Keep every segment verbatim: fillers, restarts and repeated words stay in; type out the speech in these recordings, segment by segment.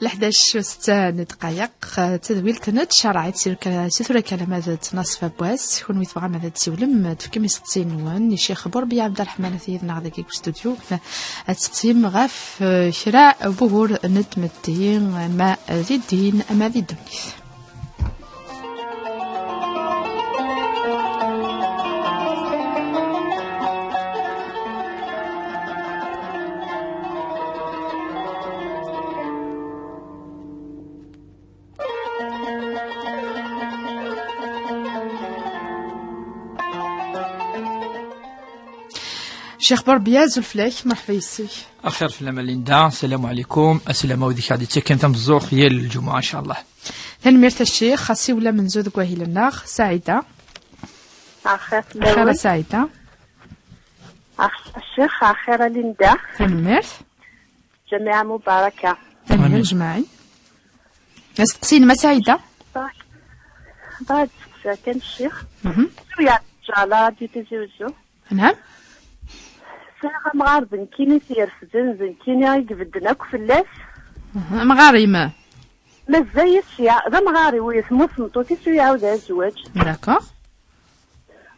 Leḥdac u setta n ddqayeq, tadwilt n ttcerɛit si lka-, si tura kan ama d ttnaṣfa n wass, kunwi tebɣam ad d-tsiwlem, tefkem iseqsiyen-nwen i Ccix Burbiya Ɛebderreḥman, ad yid-neɣ dagi deg ustudyu, ad tseqsim ɣef, eh, kra n wugur n tmetti, ama di ddin, ama di ddunit. Ccix Burbiya, azul fell-ak, merḥba yes-k. Axir fell-am a Linda, assalamu ɛlikum, aslam-a wid i k-aɣ-d-yettaken tameẓẓuɣt yal lǧumuɛa, ncallah. Tanemmirt a Ccix, asiwel amenzu deg wahil-nneɣ, Saɛida. Axir fell-awen. Axir a Saɛida. Axir a Ccix, axir a Linda. Tanemmirt. Ǧamiɛa mubaraka. Tanemmirt jmaɛin. Asteqsi-inem a Saɛida? Bɣiɣ ad d-steqsiɣ kan Ccix. Mhm. Tura, ncallah, di Tizi Wezzu. Naɛam. Sɛiɣ amɣar d nekkini i t-irefden, d nekkini i ibedden akk fell-as. Mhm. Amɣar-im? Mazal-it sya, d amɣar-iw, yetma-s n tmeṭṭut-is u iɛawed azwaǧ. D'accord.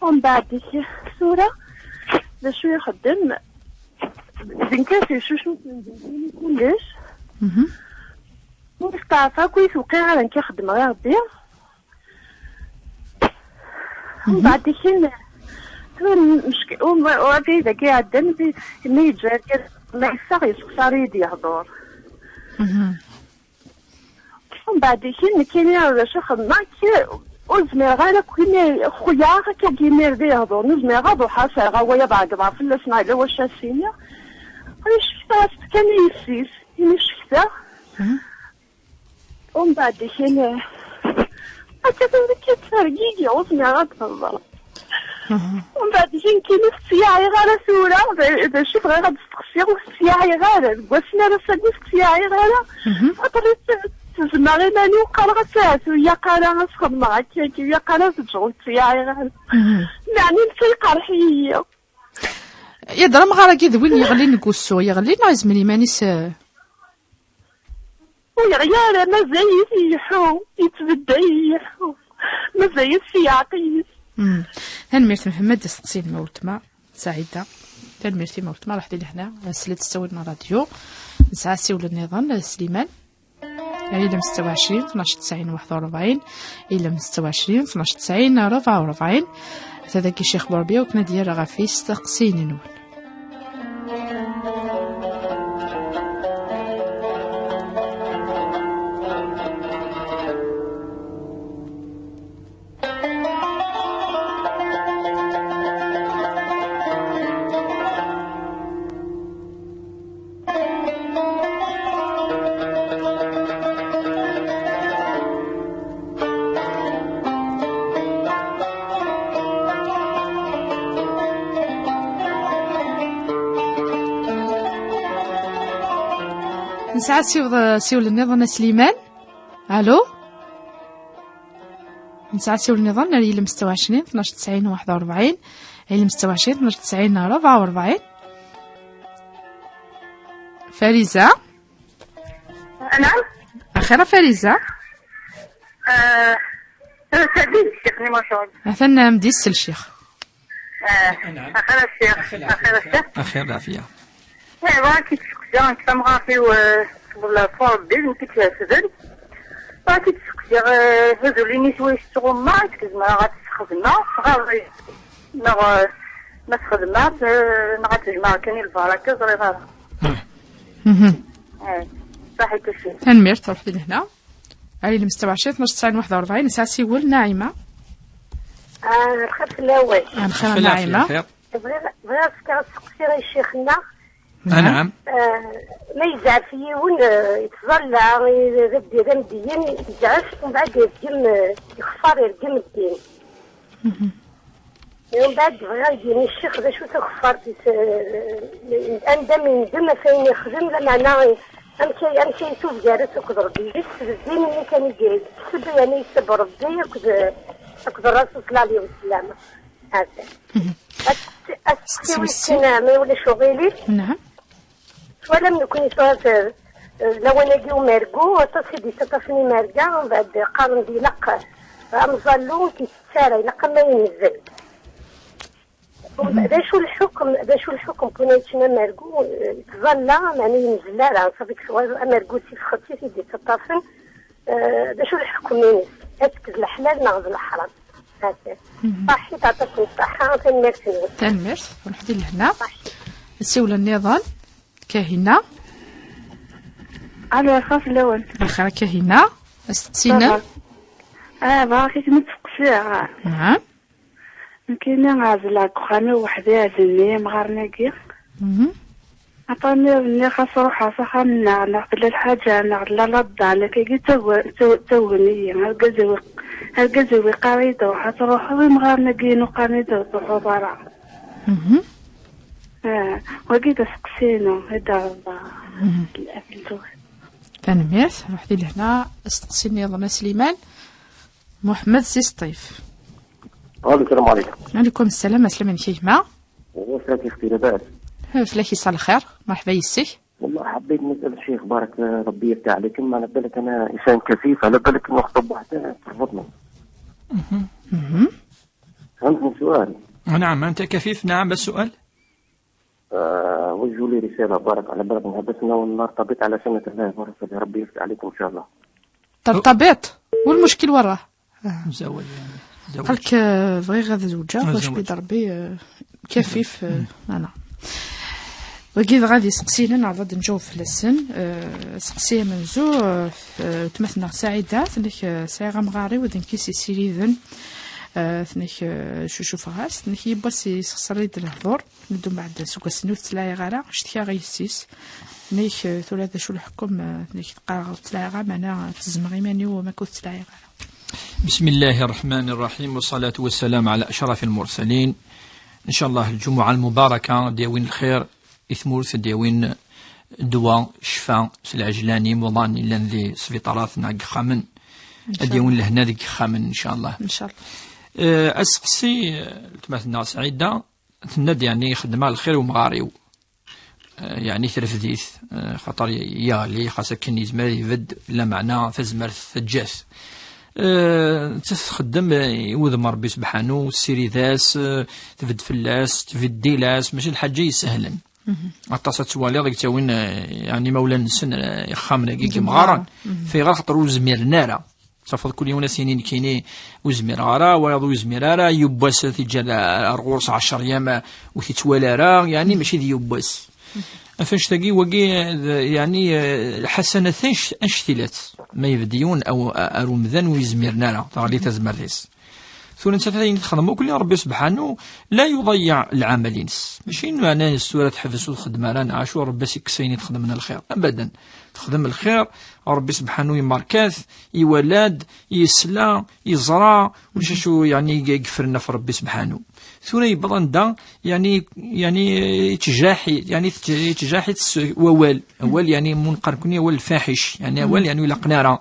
Umbeɛd-ik tura, d acu ixeddem? D nekk i s-icucuten, d nekkini kullec. Mhm. Ur steɛfa akk i t-uqiɣ ara nekk i xeddmeɣ i Rebbi. Mhm. Umbeɛd-ik in-, tura meck-, um, abrid-agi iɛeddan, mi, mi yeǧǧa argaz, ma yeffeɣ, yesseqsar-iyi-d yehḍur. Mhm. Umbeɛd-ikin nekkini d acu xedmeɣ, k-, ur zmireɣ ara akk imi xuyaɣ akka imir d ihduren, ur zmireɣ ad ruḥeɣ ad s-rreɣ awal ad ɛeggḍeɣ fell-as neɣ yella wacu ad s-iniɣ. Imi cektaɣ-as-d kan i yessi-s, imi cektaɣ. Mhm. Umbeɛd-ikin akka tura akka ttergigi, ur zmireɣ ad d-hḍeṛ. Mhm. Umbeɛd-ikin nekkini ur tt-ttyaɛiɣ ara tura, d, d acu bɣiɣ ad d-steqsiɣ, ur tt-ttyaɛiɣ ara, deg wass-nni ar ass-agi ur tt-ttyaɛiɣ ara. Mhm. Aṭer tezmeɣ iman-iw, qqareɣ-as ahat ur ilaq ara ad s-xedmeɣ akka, ur ilaq ara ad t-ǧǧeɣ ur tt-ttyaɛiɣ ara. Mhm. Meɛna netta iqerḥ-iyi. Yadra amɣar-agi d win yeɣlin deg wusu, yeɣli neɣ yezmer iman-is, eh? Ur yeɣli ara, mazal-it ileḥḥu, yettbedday ileḥḥu. Mazal-it s yeɛqil-is. Hmm. Tanemmirt Mḥemmed, asteqsi-inem a weltma Saɛida. Tanemmirt-im a weltma, ruḥ di lehna, slet s ttawil n ṛṛadyu. Nesɛa asiwel nniḍen, Sliman. Ilem setta u ɛecrin, tnac tesɛin, waḥed u ṛebɛin. Ilem setta u ɛecrin, tnac tesɛin, ṛebɛa u ṛebɛin. Ata dagi Ccix Burbiya, akken ad d-yerr ɣef yisteqsiyen-nwen. Nesɛa siwḍ-, siwel nniḍen a Sliman. Alo? Nesɛa siwel nniḍen ar yilem setta u ɛecrin, tnac tesɛin, waḥed u ṛebɛin. Yilem setta u ɛecrin, tnac tesɛin, ṛebɛa u ṛebɛin. Fariza? Naɛam. Axir a Fariza? Eh, eh, sɛeddi-d ccix-nni, ma tɛawed. Atan am d-yessel ccix. Eh, axir a ccix, axir a ccix. Axir, lɛafiya. Eh, bɣiɣ ad k-id-sseqsiɣ, nekk tamɣart-iw, eh, teṭṭef Rebbi, d nekk i tt-iḥesben. Bɣiɣ ad k-id-sseqsiɣ, eh, azul-ini s wayes ttɣumma, est-ce que zemreɣ ad tt-sxedmeɣ? Ɣer, neɣ, eh, ma sxedmeɣ-tt, eh, neɣ ad t-jemɛeɣ kan i lbaraka, ẓriɣ ara. Mhm. Eh, ṣaḥit a ccix. Tanemmirt, ruḥ di lehna. Ar yilem setta u ɛecrin, tnac tesɛin, waḥed u ṛebɛin, nesɛa asiwel, Naɛima. Ah, lxir fell-awen. Ah, lxir a Naɛima. Bɣiɣ, bɣiɣ ad fkeɣ asteqsi i ccix-nneɣ. Ah, naɛam. Ah, ma yezɛef yiwen, ah, yettẓalla, i, d, d amedyen, yezɛef, umbeɛd yergem, ah, yexfar, yergem ddin. Mhm. Umbeɛd bɣiɣ ad d-yini ccix d acu takeffart-is, eh, anda mi yendem ɣef wayen yexdem, lameɛna amek ay, amek ay itub gar-as akked Rebbi, di tesbeddin-nni kan i d-yekseb, yeɛni yesseb Rebbi akked, akked Ṛṛasul ṣalla Llahu ɛalayhi wa sallam. Hada. Mhm. As-, as-, s-, s-, sin, ma ulac uɣilif. Naɛam. Twalam nekkni tura, eh, Lawan-agi umergu, aṭas i d-yettaṭṭafen imerga, mbeɛd qqaren-d ilaq amẓallu ur t-yettett ara, ilaq ama yemzel. D acu lḥukm, d acu lḥukm n win yeččan amergu, eh, yettẓalla, meɛna yemzel ara, safi, amergu s ifexxet-is i d-yettaṭṭafen, eh, d acu lḥukm-ines? Est-ce que d leḥlal neɣ d leḥram? Atan. Ṣaḥit, aṭas n ṣṣaḥa, tanemmirt-nwen. Tanemmirt, ruḥ di lehna. Ṣaḥit. Siwel nniḍen. Kahina. Alo, lxir fell-awen. Lxir a Kahina. Asteqsi-nnem? Ah, bɣiɣ ad kem-id-steqsiɣ. Naɛam. Nekkini ɛezleɣ deg uxxam-iw weḥd-i, ɛezlen-iyi imɣaren-agi. Mhm. Aṭṭan-nni xas ruḥeɣ s axxam-nneɣ, neɣ tella lḥaǧa, neɣ tella ladda, akkagi ttagw-, ttaw-, ttawgen-iyi. Argaz-iw, argaz-iw iqqar-iyi-d ruḥ ad truḥeḍ, imɣaren-agi inu qqaren-iyi-d ur truḥeḍ ara. Mhm. Ah, wagi d aseqsi-inu, i d-terreḍ, ah, afentu. Tanemmirt, ruḥ di lehna, asteqsi nniḍen a Sliman. Muḥemmed si Sṭif. Alo, salam ɛlikum. Ɛlikum ssalam, aslama-k a gma. Ɣur-k a xti, labas? Fell-ak yesɛa lxir, merḥba yes-k. والله حبيت نسأل الشيخ، بارك ربي يفتح عليكم. على بالك أنا إنسان كفيف، على بالك نخطب واحدة ترفضني. Mhm. فهمتني سؤال؟ نعم، أنت كفيف، نعم، السؤال؟ آه، وجهوا لي رسالة، بارك، على بالك نحبس نرتبط على سنة الله، بارك، ربي يفتح عليكم إن شاء الله. ترتبط؟ والمشكل وين راه؟ آه. مزوج يعني. مزوج. قالك، آه، بغيغ هذا زوجة، واش زوج. بيد ربي، آه، كفيف، آه، أنا. وكيد غادي سقسينا، نعرض نجاوب في السن، آه، سقسي منزو، آه، آه، تمثلنا سعيدة، ثنك، آه، سعيغة مغاري، وذن كيسي سيريذن، آه، ثنك، آه، شو شوف غاس، ثنك يبسي سخسريد الهضور. Ddum beɛd seg wass-nni ur tettlaɛi ara, ccetki ɣ yessi-s. Nnek, eh, tura d acu lḥekm, eh, nnek teqqar ur ttlaɛi ara, meɛna ttezmeɣ iman-iw ma ur ttlaɛi ara. بسم الله الرحمن الرحيم، والصلاة والسلام على أشرف المرسلين. إن شاء الله الجمعة المباركة ديوين الخير، إثمورث ديوين دوا، شفا، سلعجلاني، مضان، إلا ذي سبيطارات، ناق خامن. إن شاء الله. ديوين لهنا ذي خامن، إن شاء الله. إن شاء الله. Eh, aseqsi, eh, letma-tneɣ Sɛida, tenna-d, yeɛni, xeddmeɣ lxir i umɣar-iw. Eh, yeɛni, terfed-it, eh, xaṭer yeɣli, xas akken yezmer ad ibedd, lameɛna tazmert teǧǧa-t. Eh, nettat txeddem, eh, i wudem n Ṛebbi sebḥanu, tessirid-as, eh, tbedd fell-as, tbeddil-as, mačči d lḥaǧa yesehlen. Mhm. Aṭas ad twaliḍ i yettawin, eh, yeɛni, imawlan-nsen, eh, ixxamen-agi n yimɣaren. Mhm. Fayɣer? Xaṭer ur zmiren ara. Tafeḍ kul yiwen ad s-yini nekkini ur zmireɣ ara, wayeḍ ur yezmir ara, yiwwas ad t-iǧǧa ar ɣur-s ɛecṛ yam ur t-ittwali ara, yeɛni mačči d yiwwas. Af annect-agi, wagi, d, yeɛni, eh, lḥasanat annect-, annect-ilat. Ma yebded yiwen aw-, ar umdan ur yezmiren ara, teɣli tazmert-is. Tura nettat ayen txedm akk, Ṛebbi sebḥanu la yuḍeyyeɛ lɛamal-ines. Mačči meɛna-s tura teḥbes ur txeddem ara, neɣ acu, Ṛebbi as-ikkes ayen i txedmen lxir. Abadan. Texdem lxir, Ṛebbi sebḥanu yemmarkat, iwala-d, yesla, yeẓra, ulac acu, yeɛni, i yeffren ɣef Ṛebbi sebḥanu. Tura yewweḍ anda, yeɛni, yeɛni, yettjaḥ-, yeɛni, yettjaḥ-it s wawal. Awal, yeɛni, mu neqqar nekkni awal lfaḥic, yeɛni, awal, yeɛni, ur ilaqen ara.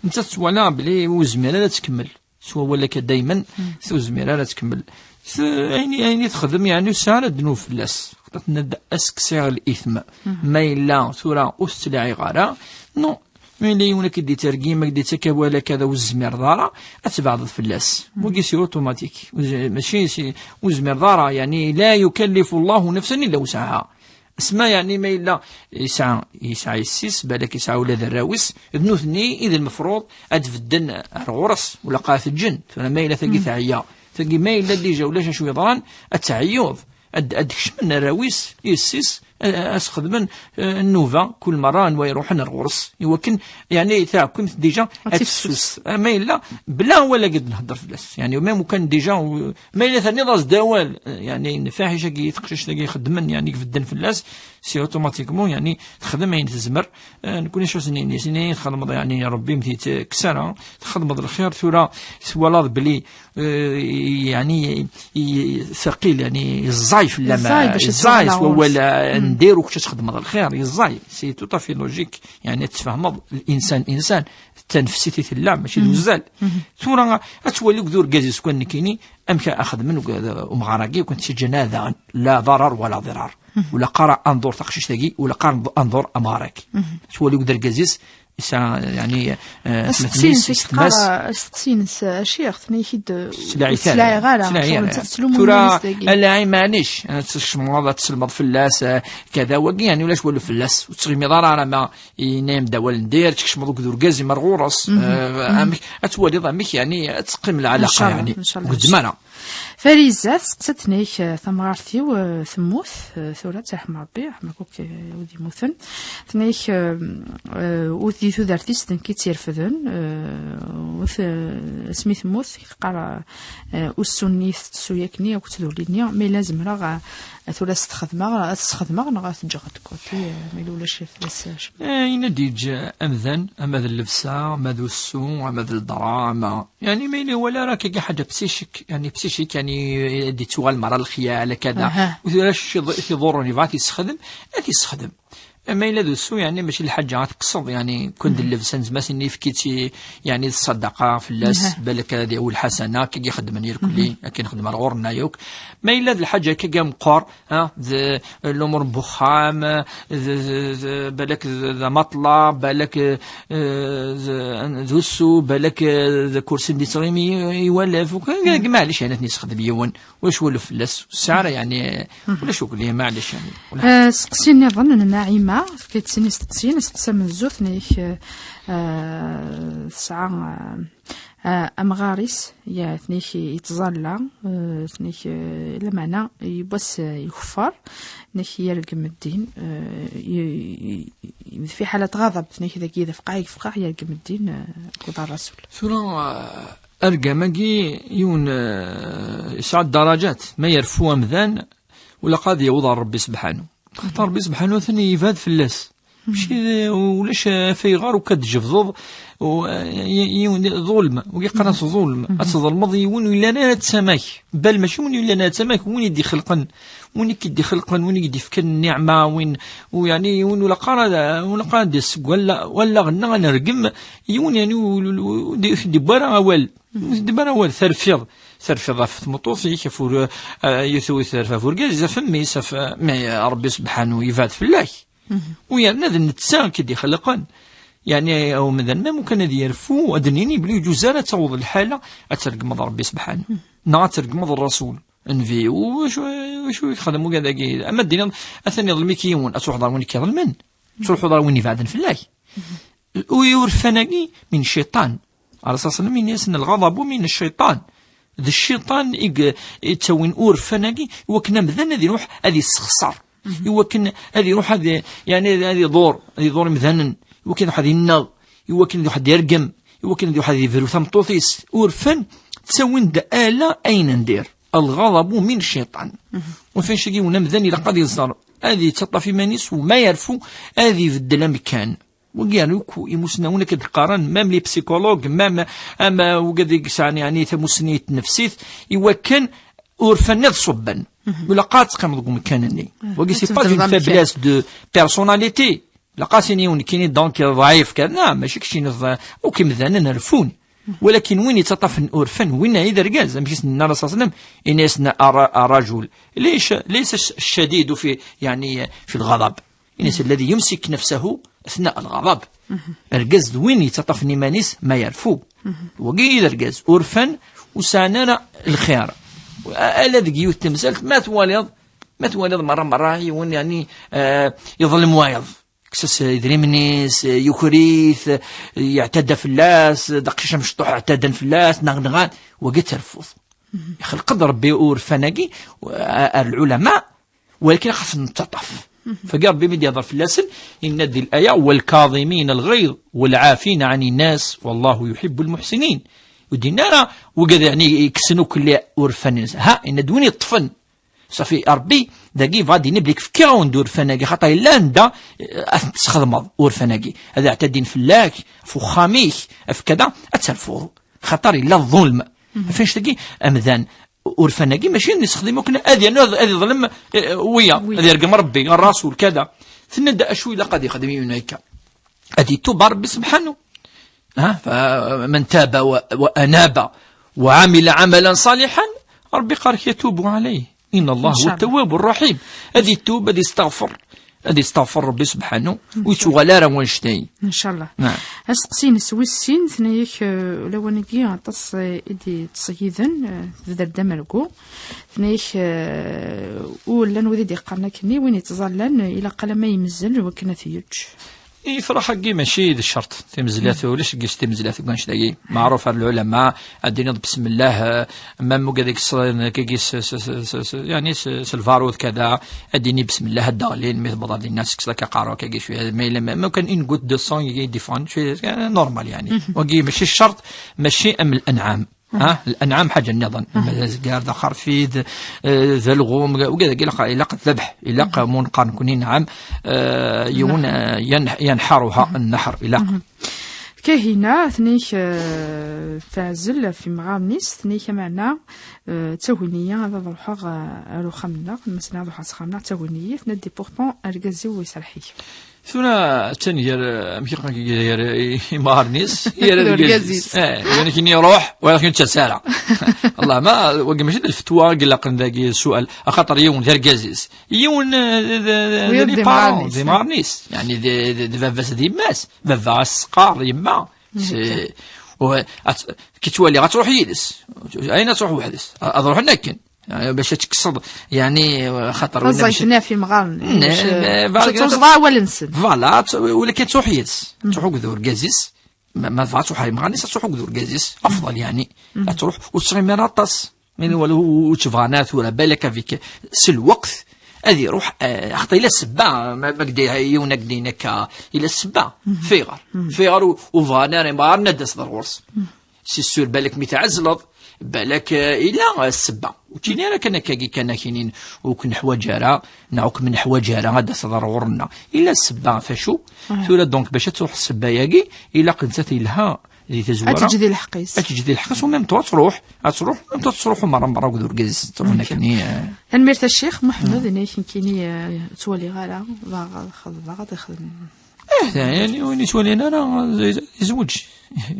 Nettat twala belli ur yezmir ara ad tkemmel. S wawal akka daymen, ur tezmir ara ad tkemmel. T-, ayen, ayen i texdem, yeɛni, ur tesɛi ara ddnub fell-as. Xaṭer tenna-d, "Ad s-kkseɣ l-ithm." Ma yella tura ur tettlaɛiɣ ara, non. Ma yella yiwen ad k-id-yettergim, ad k-d-yettak awal akka, ur tezmireḍ ara, ad tbeɛdeḍ fell-as. Wagi c'est automatique. Ur z-, mačči si, ur tezmireḍ ara, yeɛni, لا يكلف الله نفسا إلا وسعها. Asma, yeɛni, ma yella yesɛa, yesɛa yessi-s, balak yesɛa ula d arraw-is, d nutni i d lmefruḍ ad bedden ar ɣur-s, ula qa ad t-ǧǧen. Tura ma yella tagi teɛya, tagi ma yella dija ulac acu yeḍran, ad teɛyuḍ, ad, ad kecmen arraw-is, yessi-s, a, a, ad s-xedmen, eh, nnuba, kul merra anwa iruḥen ar ɣur-s, iwakken, yeɛni, taɛekkimt dija ad ad tifsus. Tifsus. Ah, ma yella, bla awal ad d-nehder fell-as. Yeɛni, même ukan dija, u-, ma yella terniḍ-as-d awal, eh, yeɛni, lfaḥic-agi, teqcict-agi xeddmen, yeɛni, bedden fell-as, c'est automatiquement, yeɛni, texdem ayen tezmer. Eh, nekkni acu as-nini, as-nini txedmeḍ, yeɛni, Ṛebbi m t-id-kkes ara, txedmeḍ lxir, tura twalaḍ belli, eh, yeɛni, i-, thaqil, yeɛni, yeẓẓay fell-am, yeẓẓay bac ad yeẓẓay s wawal, eh, ndir u kečč ad txedmeḍ lxir, yeẓẓay. C'est tout à fait logique, yeɛni, ad tfehmeḍ, l'insan, insan, d tanefsit i tella, mačči d uzzal. Tura, ad twaliḍ d urgaz-is kan nekkini, amek a xedmen umɣar-agi, ur kent-ttaǧǧan ara daɣen, la ضرر ولا ضرار. Ula qqar anḍur taqcict-agi, ula qqar anḍur amɣar-agi. Twali deg urgaz-is, yesɛa, yani, eh, tmetnis, yessetma-s. Asteqsi-ines, acix, tenna-ak-id, eh, ur tettlaɛi ara. Tura, ala ɛi, maɛlic, ad tecmeḍ, ad tselmeḍ fell-as, eh, kada, wagi, yani, ulac walu fell-as, ur tettɣimiḍ ara, ara ma yenna-yam-d awal n dir, tkecmeḍ deg urgaz, imer ɣur-s, eh, amek, ad twaliḍ amek, yani, ad teqqim lɛalaqa, yani, ur gezzem ara. Fariza, tseqsa-d, tenna-ak, eh, tamɣart-iw, eh, temmut, eh, tura, ad tt-yerḥem Rebbi, yerḥem akk, eh, wid yemmuten. Tenna-ak, eh, eh, ur di tudert-is d nekk i tt-irefden, eh, ur t-, eh, asmi temmut, teqqar, eh, ussu-nni tettessu yakni, akked tduli-nni, ma yella zemreɣ, eh, tura ad s-t-xedmeɣ, ad s-t-xedmeɣ, neɣ ad t-ǧǧeɣ ad d-koti, eh, ma yella ulac fell-as, eh, cem. Eh, yenna-d yeǧǧ amdan, ama d llebsa, ama d ussu, ama d ldra, ama Yani, ma yella wala ara akka ḥaǧa psychique, yani, psychique, yani, d-ittuɣal mara lxyal, kada. Aha. U tura tiḍurrun, yebɣa ad t-yessexdem, ad t-yessexdem. Ma yella d ussu, yani, mačči lḥaǧa ad tekkseḍ, yani, kun d llebsa n zmas-nni, yefk-itt i, yani, d ṣṣadaqa fell-as, balak ad yawi lḥasana, akka i xeddmen irkelli, akken xeddmen ɣur-nna yakk. Ma yella d lḥaǧa akka meqqer, ha, d, lumuṛ n wexxam, d, d, d, balak d, d amaṭla, balak, eh, d, d ussu, balak, eh, d akursi n d-yettɣimi i, i walef, u kan, maɛlic, yani, ad ten-yessexdem yiwen, ulac walu fell-as, ur tesɛi ara, yani, ulac ugli, maɛlic, yani, ulac. Eh, seqsi nniḍen n Naɛima, tefka-d sin isteqsiyen, asteqsi amenzu, tenna-ak, eh, eh, tesɛa, eh, Ah, amɣar-is, ya, tnek yettẓalla, eh, tnek, eh, lameɛna yiwwas, eh, yekfar, tnek yergem ddin, eh, y-, y-, y-, fi ḥalat ɣaḍeb, tnek dagi d afqaɛ i yefqaɛ, yergem ddin, eh, akked Rrasul. Tura, eh, argam-agi yiwen, eh, yesɛa ddarajat, ma yerfu amdan, ulaqa ad yaweḍ ɣer Rebbi sebḥanu. Xaṭer Rebbi sebḥanu atan yebɛed fell-as. Mačči d, ulac afayɣer uka d-tjebdeḍ, u, y-, yiwen d ḍulm, wigi qqaren-as ḍulm. Ad tḍelmeḍ yiwen ur yellan ara d tama-k. Bal mačči win ur yellan ara d tama-k, win i d-ixelqen, win i k-id-ixelqen, win i k-d-ifkan nniɛma, win, u, yani, win ur ilaq ara, ur ilaq ara ad d-yas seg walla-, wallaɣ-nneɣ ad nergem yiwen, yani, ur, ur, ur, ur d-, ur d-yewwi ara awal. Ur d-yewwi ara awal, terfiḍ. Terfiḍ ɣef tmeṭṭut-ik, ɣef ur-, eh, yiwet terfa ɣef urgaz, ɣef mmi-s, ɣef, mi Rebbi sebḥanu yebɛed fell-ak. U yerna d netta i k-id-ixelqen. Yeɛni, umdan, ma mukan ad yerfu, ad d-nini belli ur yeǧuz ara ad taweḍ lḥala ad tregmeḍ Rebbi sebḥanu. Neɣ ad tregmeḍ Rrasul, nnbi, u wacu, wacu i yexdem ugad-agi? Ama d-tiniḍ, atan iḍlem-ik yiwen, ad truḥeḍ ɣer win i k-iḍelmen. Ad truḥeḍ ɣer win ibeɛden fell-ak. U urfan-agi min cciṭan. Ṛṛasul ṣalla Llahu ɛalayhi wa sallam yenna-yasen, "Lɣaḍabu min cciṭan." D cciṭan i ye-, i yettawin urfan-agi, i wakken amdan ad iruḥ ad yessexṣer. I wakken ad iruḥ ad i-, yani ad iḍur, ad iḍur imdanen. I wakken ad iruḥ ad inneɣ. I wakken ad iruḥ ad irgem. I wakken ad iruḥ ad ibru tameṭṭut-is. Urfan ttawin-d ala ayen n dir. Lɣaḍabu min cciṭan. Urfan-agi yiwen amdan ilaq ad iẓer, ad yettaṭṭaf iman-is, u ma yerfu ad ibeddel amekkan. Wagi, yerna akk imusnawen akka d-qqaren, même les psychologues, même, am, wigad i yesɛan, yani, tamussni n tnefsit, i wakken urfan ad ṣubben. Ur ilaq ara ad teqqimeḍ deg umkan-nni. Wagi, c'est pas une faiblesse de personnalité. Ilaq ad s-nini nekkini, donc, ḍɛif kan. Non, mačči keččini ḍ-, akk imdanen refun. Walakin win yettaṭṭafen urfan, winna i d argaz, amek i s-nenna Ṛṛasul ṣalla Llahu ɛalayhi wa sallam, yenna-yasen, "Arra-, arrajul, laysa, laysa ccadidu fi, yani, fi lɣaḍab." Yenna-as, "Alladhi yumsik nafsahu athna al-ghadab." Argaz d win yettaṭṭafen iman-is ma yerfu. Wagi i d argaz. Urfan ur sɛan ara lxir. A-, ala deg yiwet temsalt, ma twaliḍ, ma twaliḍ merra, merra yiwen, yani, eh, yeḍlem wayeḍ. Kkes-as idrimen-is, yuker-it, yeɛtadda fell-as, d aqcic amecṭuḥ ɛtaddan fell-as, neɣ nɣan. Wagi ad terfuḍ. Ixleq-d Rebbi urfan-agi, a-, ar lɛulama, walakin xas nettaṭṭaf. Fagi Rebbi mi d-yehḍer fell-asen, yenna-d di laya, "Wal-kaḍimina al-ɣayḍ wal-ɛafina ɛani n-nas, wallahu yuḥibbu l-muḥsinin." Ur d-yenna ara, wigad, yeɛni, yekksen akk urfan-nsen. Ha, yenna-d win yeṭṭfen. Safi, Rebbi, dagi yebɣa ad d-yini belli fkiɣ-awen-d urfan-agi, xaṭer yella anda, eh, ad ten-tesxedmeḍ, urfan-agi. Ad ɛtaddin fell-ak, ɣef uxxam-ik, ɣef kada, ad terfuḍ. Xaṭer yella ḍulm. Ɣef annect-agi, amdan, urfan-agi, mačči ad yessexdem akken ad yernu ad, ad iḍlem, eh, wiyaḍ, ad yergem Rebbi, Rrasul, kada. Tenna-d acu ilaq ad yexdem yiwen akka. Ad itub ɣer Rebbi sebḥanu. Ha? فمن تاب و-، وأناب وعمل عملا صالحا، Rebbi iqqar-ak يتوب عليه. Inna Allah huwa ttawwab rahim. Ad itub, ad istaɣfer, ad istaɣfer Rebbi subḥanu, ur yettuɣal ara wanect-ayi. Ncallah. Asteqsi-ines wis sin, tenna-yak, eh, lawan-agi aṭas, eh, i d-yettṣeyyiden, eh, tebder-d amergu. Tenna-yak, eh, ur llan wid i d-yeqqaren akkenni, win yettẓallan, eh, ilaq alamma yemzel wakken ad t-yečč. Ifrax-agi mačči d ccerṭ. Timezlat, ulac deg-s timezlat deg wanect-agi. Meɛruf ar lɛulama, ad d-tiniḍ bismillah, eh, ma mugad-ik s-, s-, s-, s-, yani s-, s lbarud kada, ad d-tini bismillah, ad d-ɣlin, mi tewweḍ ar dinna, tekkseḍ akka aqerru-k-agi cwiya, ma yella, ma, ma kan une goutte de sang i d-yeffɣen, cwiya, eh, normal, yani. Wagi mačči ccerṭ, mačči am l'anɛam. Ha? L'anɛam ḥaǧa nniḍen. Azgar, d axerfid, eh, d alɣum, wigad-agi ilaq, ilaq ddabeḥ, ilaq munqar nekni, nɛam, eh, yiwen, eh, yan-, yanḥaruha, nneḥr, ilaq. Kahina, tenna-k, eh, teɛzel ɣef yimɣaren-is, tenna-k ameɛna, eh, ttagin-iyi ad ruḥeɣ, eh, ar uxxam-nneɣ, masalan ad ruḥeɣ s axxam-nneɣ, ttagin-iyi, tenna-d, pourtant argaz-iw iserreḥ-iyi. Tura attan gar, eh, amek i qqaren, gar, eh, imɣaren-is, gar d argaz-is. Eh, win akken iruḥ, win akken ur yettas ara. Allah, ma, wagi mačči d lfetwa i ilaqen dagi, ssual, axaṭer yiwen d argaz-is. Yiwen, eh, d, d, d, d les parents, d imɣaren-is. Yani, d, d, d baba-s d yemma-s. Baba ad s-teqqar yemma. Ki ttwaliɣ ad truḥ yid-s. Ayen ad truḥ weḥd-s. Ad ruḥen akken. Yani, bac ad tekkseḍ, yani, xaṭer win taẓayt-nni ɣef yimɣaren, bac, eh, bac ad tuẓeḍ awal-nsen. Voilà, walakin ad truḥ yid-s. Truḥ akked urgaz-is. Ma, ma tebɣa ad truḥ ar yimɣaren-is, ad truḥ akked urgaz-is. Afḍal, yani. Ad truḥ, ur tesɛim ara aṭas. Wala ur, ur tt-bɣan ara tura, balak avec, s lweqt, ad iruḥ, eh, axaṭer ila ssebba, ma, ma gdi yiwen ad gdin akka, ila ssebba. Fiɣer. Fiɣer u, u bɣan ara yimɣaren ad d-taseḍ ar ɣur-s. C'est sûr, balak mi tɛezleḍ, balak, eh, ila, eh, ssebba. Ur ččini ara kan akkagi kan akinin, ur k-neḥwaǧ ara, neɣ ur kem-neḥwaǧ ara, ad d-taseḍ ar ɣur-nneɣ. Ila ssebba, facu? Tura donc, bac ad truḥ ssebba-yagi, ilaq nettat ilha di tazwara. Ad teǧǧ di lḥeqq-is. Ad teǧǧ di lḥeqq-is, u même toi ad truḥ, ad truḥ, même toi ad truḥ merra, merra akked urgaz-is, truḥ akkin, eh. Tanemmirt a Ccix Muḥemmed, nekk nekkini, eh, ur ttwaliɣ ara, bɣiɣ ad xedmeɣ, ad xedmeɣ. Eh, yani, win yettwalin ara, yezweǧ.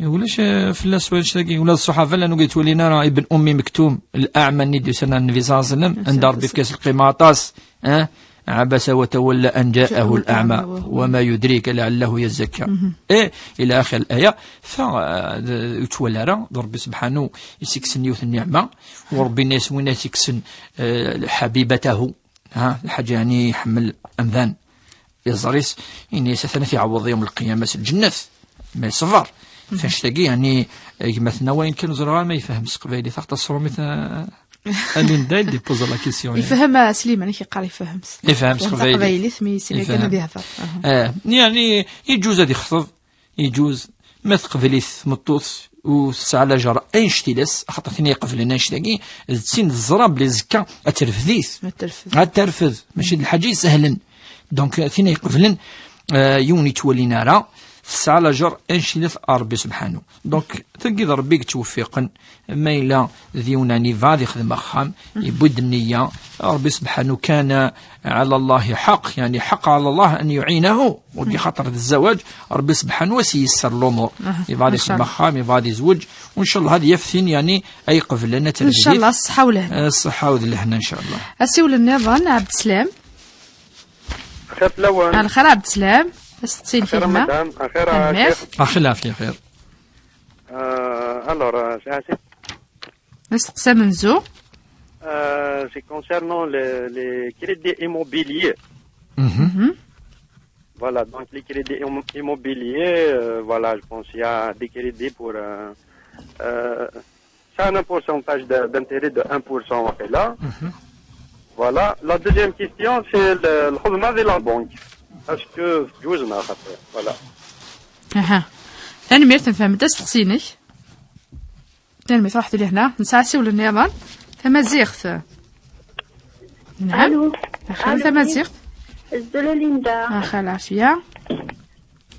Ulac, eh, fell-as walac tagi. Ula d ṣṣuḥaba llan ur yettwalin ara Ibn Ummi Mektum, l'a'ma-nni d-yusan ar Nnbi ṣalla Llahu ɛalayhi wa sallam, anda Rebbi yefka-as lqima aṭas, eh? عبس وتولى أن جاءه الأعمى وما يدريك لعله يزكى. Eh, ila axir l'aya. Fa, eh, d-, ur yettwali ara, d Rebbi subḥanu i s-ikksen yiwet n nniɛma, u Rebbi yenna-yas win i s-ikksen, eh, ḥabibatahu, ha, lḥaǧa yani iḥemmel amdan. Iẓri-s, ini-as atan ad t-iɛawed yawm lqiyama s lǧennet. Ma iṣber. F annect-agi, yani, gma-tneɣ wayen kan ur ẓriɣ ara ma yefhem s teqbaylit. Axaṭer s trumit, a, a Linda, il d-ippoza la question, yani. Yefhem, a Sliman, amek yeqqar yefhem s, yefhem s teqbaylit, mi yessin akken ad yehder. Aha. Eh, yani, iǧuz ad yexḍeb, iǧuz, ma teqbel-it tmeṭṭut, u tesɛa lajer annect-ilas, axaṭer tin iqeblen annect-agi, d tin teẓra belli zekka ad terfed-it. Ad terfed. Ad terfed, mačči d lḥaǧa isehlen. Donc, tin iqeblen, eh, yiwen yettwalin ara, tesɛa lajer annect-ilas ar Rebbi subḥanu. Donc, tagi d Rebbi yettweffiqen, ma yella d yiwen ɛni yebɣa ad yexdem axxam, yewwi-d nniya, Rebbi subḥanu كان على الله حق، يعني حق على الله أن يعينه. Wagi xaṭer d zzawaǧ, Rebbi subḥanu ad s-yesser lumur. Aha, yebɣa ad yexdem axxam, yebɣa ad yezweǧ, u ncallah ad yaf tin, yani, ay iqeblen ad terfed. Ncallah, ṣṣeḥḥa u lehna. Eh, ṣṣeḥḥa u d lehna, ncallah. Asiwel nniḍen, Ɛebd Slam. Lxir fell-awen. Lxir Ɛebd Slam. Asteqsi-inek a gma. Lxir a madame, lxir a Ccix. Axi lɛafya xir. Euh, alors, euh, c'est assez. Asteqsi amenzu. Euh, c'est concernant les, les crédits immobiliers. Mhm. Voilà, donc les crédits immo-, immobiliers, euh, voilà, je pense qu'il y a des crédits pour, euh, euh, c'est un pourcentage de, d'intérêt de un pour cent, on fait là. Mhm. Voilà. La deuxième question, c'est le, le خدمة de la banque. Est-ce que تجوز ناخذ؟ Voilà. Aha. Tanemmirt, nefhem-d asteqsi-inek. Tanemmirt, ruḥet lehna. Nesɛa asiwel nniḍen. Tamaziɣt. Nɛam. Alu. Axir tamaziɣt. Azul a Linda. Axa lɛafya.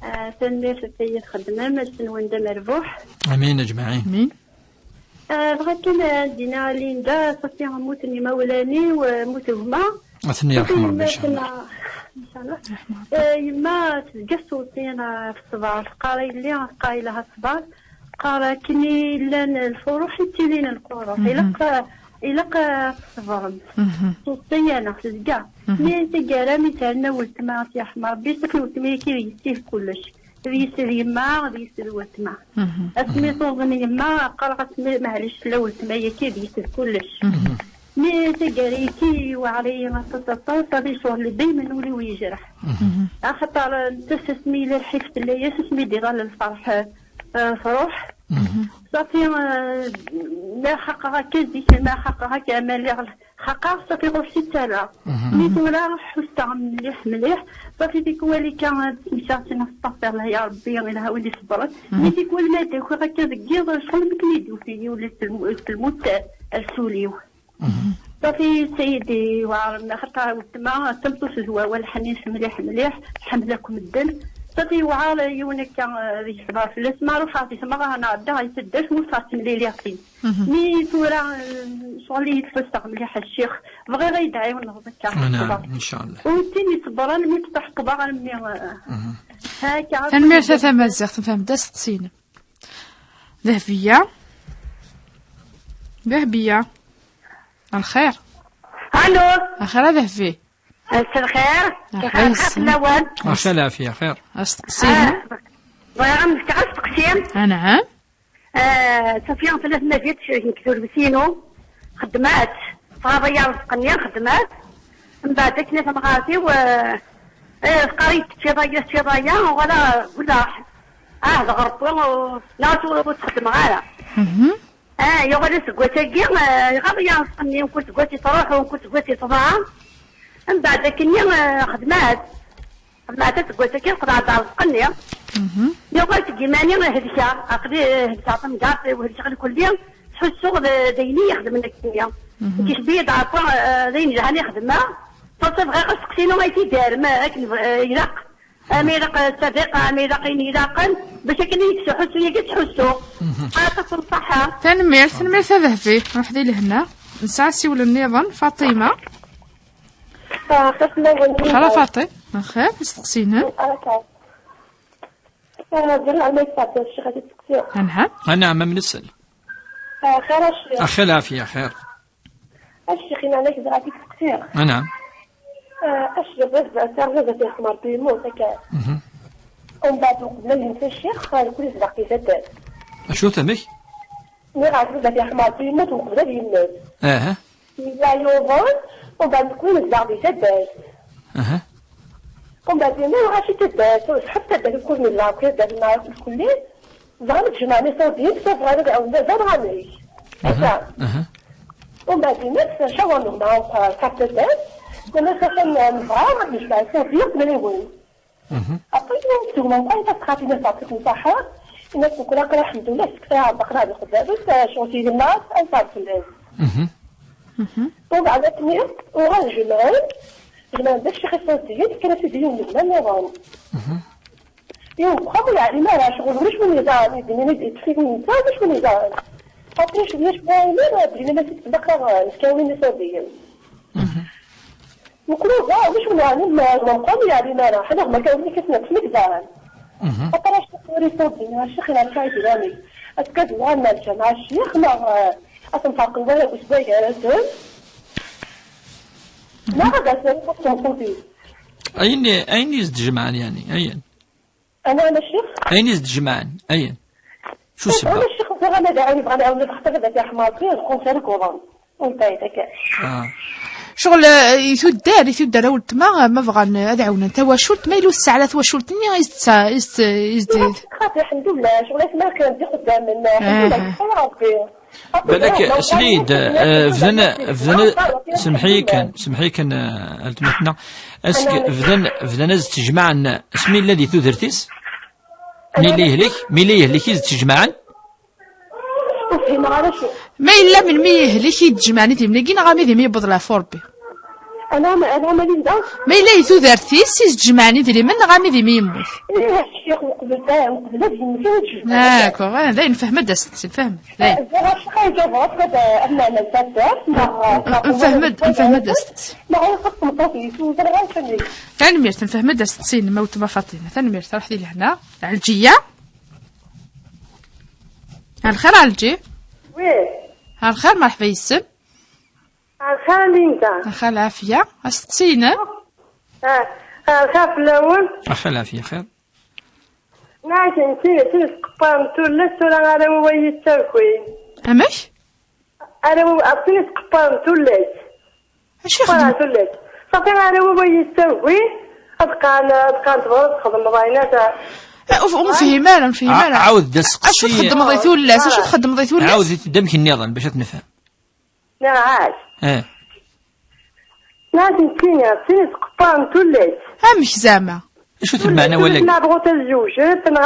Ah, tanemmirt ɣef wayen txeddmem, ass-nwen d amerbuḥ. Amin, ajmaɛin. Amin. Ah, bɣiɣ kan ad d-iniɣ a Linda, ṣafi mmuten imawlan-iw, ah, mmut gma. Ad ten-yerḥem Rebbi, ncallah. Ncallah. Ah, yemma tezga tettweṣṣi-aneɣ ɣef ṣṣber, teqqar a yelli, teqqar yelha ṣṣber, teqqar akken i llan lfuruḥ i ttilin lquruḥ. Mhm. Ilaq, ah, Ilaq ad tṣebremt. Mhm. Tuṣṣi-yaneɣ tezga. Mhm. Mi taggara mi terna weltma, ad tt-yerḥem Rebbi, s akken weltma-agi d yessi d kullec. D yessi d yemma, d yessi d weltma. Mhm. Asmi tuḍen yemma, qqareɣ asmi, maɛlic, tella weltma-agi d yessi d kullec. Mhm. Mi taggara-agi, iweɛṛ-iyi aṭas, aṭas, ad icɣel daymen ul-iw yejreḥ. Mhm. Axaṭer nettat asmi yella lḥif fell-as, asmi d-iɣal lferḥ, eh, truḥ. Mhm. Ṣafi, eh, ma xaqeɣ akka zik, ma xaqeɣ akka, ma lliɣ xaqeɣ, ṣafi ɣur-s i ttarraɣ. Mhm. Mi tura ḥusseɣ mliḥ, mliḥ, ṣafi tikwal akka ad smektaɣ sin astaɣfirullah ya Rebbi, ilha win iṣebbren. Mhm. Mi tikwal ma d-akiɣ akka deg yiḍ, ccɣel mi ken-id-ufin, yuli s lmu-, s lmut ar s ul-iw. Mhm. Ṣafi, sayidi, weɛren, xaṭer weltma d tameṭṭut d wawal, ḥnin-s mliḥ, mliḥ, tḥemmel akk medden. Ṣafi, weɛer yiwen akka, eh, ad yesber fell-as, ma ruḥeɣ di tmeɣra, nɛedda ɣer taddart, ma ur tt-ttemliliɣ tin. Mhm. Mi tura, eh, ccɣel i yi-tfesseɣ mliḥ, a ccix, bɣiɣ ad yi-d-tɛiwneḍ akka. Anɛam, ncallah. U tin iṣebbren mi tt-tḥeqqeḍ armi, eh, mhm, akka. Tanemmirt a tamaziɣt, nfehmed asteqsi-inem. Dehbiya. Dehbiya. Alxir. Allo. Axir a Dehbi. Ass lxir. Axir. Axir fell-awen. Maca lɛafya, xir. Asteqsi-inu. Ah, bɣiɣ ad m-fkeɣ asteqsi. Anɛam. Ah, Safiya, fell-as ma jit, nekk turbet-inu xeddmeɣ-tt. Tɣaḍ-iyi rrezq-nni, xeddmeɣ-t. Mbeɛd akken i temɣart-iw, eh, eh, teqqar-iyi teččiḍ aya, teččiḍ aya, wala gulleɣ. Ah, d ɣerbu, neɣ ur, ur tt-xeddmeɣ ara. Mhm. Ah, yuɣal aseggas-agi, eh, iɣaḍ-iyi rrezq-nni, mkul aseggas yettruḥ, mkul aseggas yettḍaɛaf. Mbeɛd akkenni, eh, xedmeɣ-tt. Xedmeɣ-tt aseggas-agi, qeḍɛeɣ-d rrezq-nni. Mhm. Yuɣal seg yiman-iw helkeɣ, aql-i, eh, helkeɣ tamgerḍt-iw, helkeɣ lkulli, ttḥussuɣ d, d ayen i yi-xedmen akkenni. Mhm. Ikceb-iyi-d Ṛebbi, eh, d ayen yelhan i xedmeɣ. Ṣafi bɣiɣ asteqsi-inu ay t-id-terrem, eh, akken, eh, ilaq. Ama ilaq, eh, ssadiqa, ama ilaq ayen ilaqen, bac akken i yettḥussu yagi ttḥussuɣ. Mhm. Aṭas n ṣṣeḥḥa. Tanemmirt, tanemmirt a Dehbi. Ruḥ di lehna. Nesɛa asiwel nniḍen, Faṭima. Ah, xas ma Xala Faṭi, axir, isteqsinen. Ah, ok. Ah, ẓriɣ ma yesɛedda ccix ad isteqsi. Anɛam. Anɛam, am nesel. Ah, xir a ccix. Axir lɛafya, xir. A ccix, ineɛlak dɣa ad isteqsi. Anɛam. Ah, a ccix, bɣiɣ ad tarwiḍ ad yeḥmer Ṛebbi yemmut, akka. Mhm. Umbeɛd uqbel ad yemmut a ccix, ah, nekkni nezdeɣ di taddart. Acu, amek? Nniɣ-as baba-k yeḥma Ṛebbi yemmut uqbel ad yemmut. Aha. Yella yuḍen, umbeɛd nekkni nezdeɣ di taddart. Aha. Umbeɛd yenna-yaɣ acu taddart, ur tḥebb taddart ukud nezdeɣ akk taddart-nneɣ akk lkulli, dɣa mi d-jemɛen iṣurdiyen, tura bɣan ad ɛawnen baba neɣ amek. Aha. Akka. Aha. Umbeɛd yenna-d cawer neɣ neɣ ɣer taddart, yenna-as atan nebɣa ad nejmeɛ iṣurdiyen akk mliwen. Mhm. Après, il y a une seconde, quand il a frappé une partie de Sahara, il a fait que la classe de l'Est, c'est un bac là, de Khudaris, euh, chantier de masse, un tas de l'Est. Mhm. Mhm. Donc, avec nous, on va le général, je m'en vais chez les Français, qui a fait des yeux, mais non, non. Mhm. Et on croit que la, il m'a la chose, je me les ai, je me les ai, je me les ai. Après, je viens, je vois, il est là, je me les ai, je me les ai, je me les ai. Mhm. Nekkni ẓer, ulac win yeɛnin ma, ma meqqren ur yeɛnin ara, ḥala ma kan win i k-isnen d tmegdan. Mhm. Aṭas n turi ṣubin, a ccix, iɛelleq-it Ṛebbi. Azekka ad uɣalen ar lǧameɛ a ccix, neɣ, eh, ad ten-ferqen wara deg usway gar-asen. Neɣ ad as-nini ɣef tmeṭṭut-is. Ayen, ayen i s-d-jemɛen, yeɛni, ayen. Anɛam a ccix. Ayen i s-d-jemɛen, ayen. Acu ssebba? Anɛam a ccix, bɣiɣ ad ɛawneɣ, bɣiɣ ad ɛawneɣ, xaṭer ad t-yeḥma Ṛebbi, lxuf ara yuḍen. Ur yebɛid akka. Ah. Ccɣel, eh, i tuddar, i tuddar a weltma, eh, ma bɣan, eh, ad ɛawnen tawacult, ma yella ur tesɛa ara twacult-nni, i s-d-, i s-d-, i s-d-, xaṭi, lḥemdullah, ccɣel-is ma kan d ixeddamen, eh, lḥemdullah, ah, yesɛa Ṛebbi. Balak, sli-d, eh, bdan, bdan, semḥ-iyi kan, semḥ-iyi kan, eh, weltma-tneɣ. Est-ce que bdan, bdan ad ttejmaɛen asmi yella di tudert-is? Mi yella yehlek, mi yella yehlek i d-ttejmaɛen? Ur fhimeɣ ara acu. Ma yella melmi yehlek i d-jemɛen idrimen-agi, neɣ armi d imi yewweḍ leɛfu Ṛebbi? Anɛam, anɛam a Linda. Ma yella di tudert-is i s-d-jemɛen idrimen, neɣ armi d imi yemmut? Ih, a ccix, uqbel da, uqbel ad yemmut i d-jemɛen. D'accord, ah, dayen nfehhem-d asteqsi, nfehhem. Dayen. Eh, ẓriɣ a ccix, ay ǧabeɣ ad, eh, ad nɛmel taddart, neɣ, eh, nfehhem-d, nfehhem-d asteqsi. Neɣ ur xas tmeṭṭut-is, ur ẓriɣ ara acu. Tanemmirt, nfehhem-d asteqsi-nnem a weltma Faṭima. Tanemmirt, ruḥ di lehna. Ɛelǧiya? Ɛelxir a Ɛelǧi? Oui. Ɛelxir, merḥba yes-m. Lxir a Linda. Lxir lɛafya. Asteqsi-inem? Ah, ah, lxir fell-awen. Lxir lɛafya, xir. Nniɣ-ak, tin, tin yettqepparen tullas tura arraw-iw ay yettagin. Amek? Arraw-iw, ah, tin yettqepparen tullas. Acu ixeddem? Qepparen tullas. Safi arraw-iw ay yettagin. Ad qqaren, ad qqaren tebɣiḍ ad txedmeḍ ayen ad... Ah, ur, ur nefhim ara, ur nefhim ara. Ɛawed-d aseqsi. Acu txeddmeḍ i tullas? Acu txeddmeḍ i tullas? Ɛawed-it-dd amek nniḍen bac ad t-nefhem. Nniɣ-as. Eh. Nniɣ-as nekkini, tin yettqepparen tullas. Amek zeɛma? Acu-t lmeɛna n wallagi? Ma bɣut ad zewjent, neɣ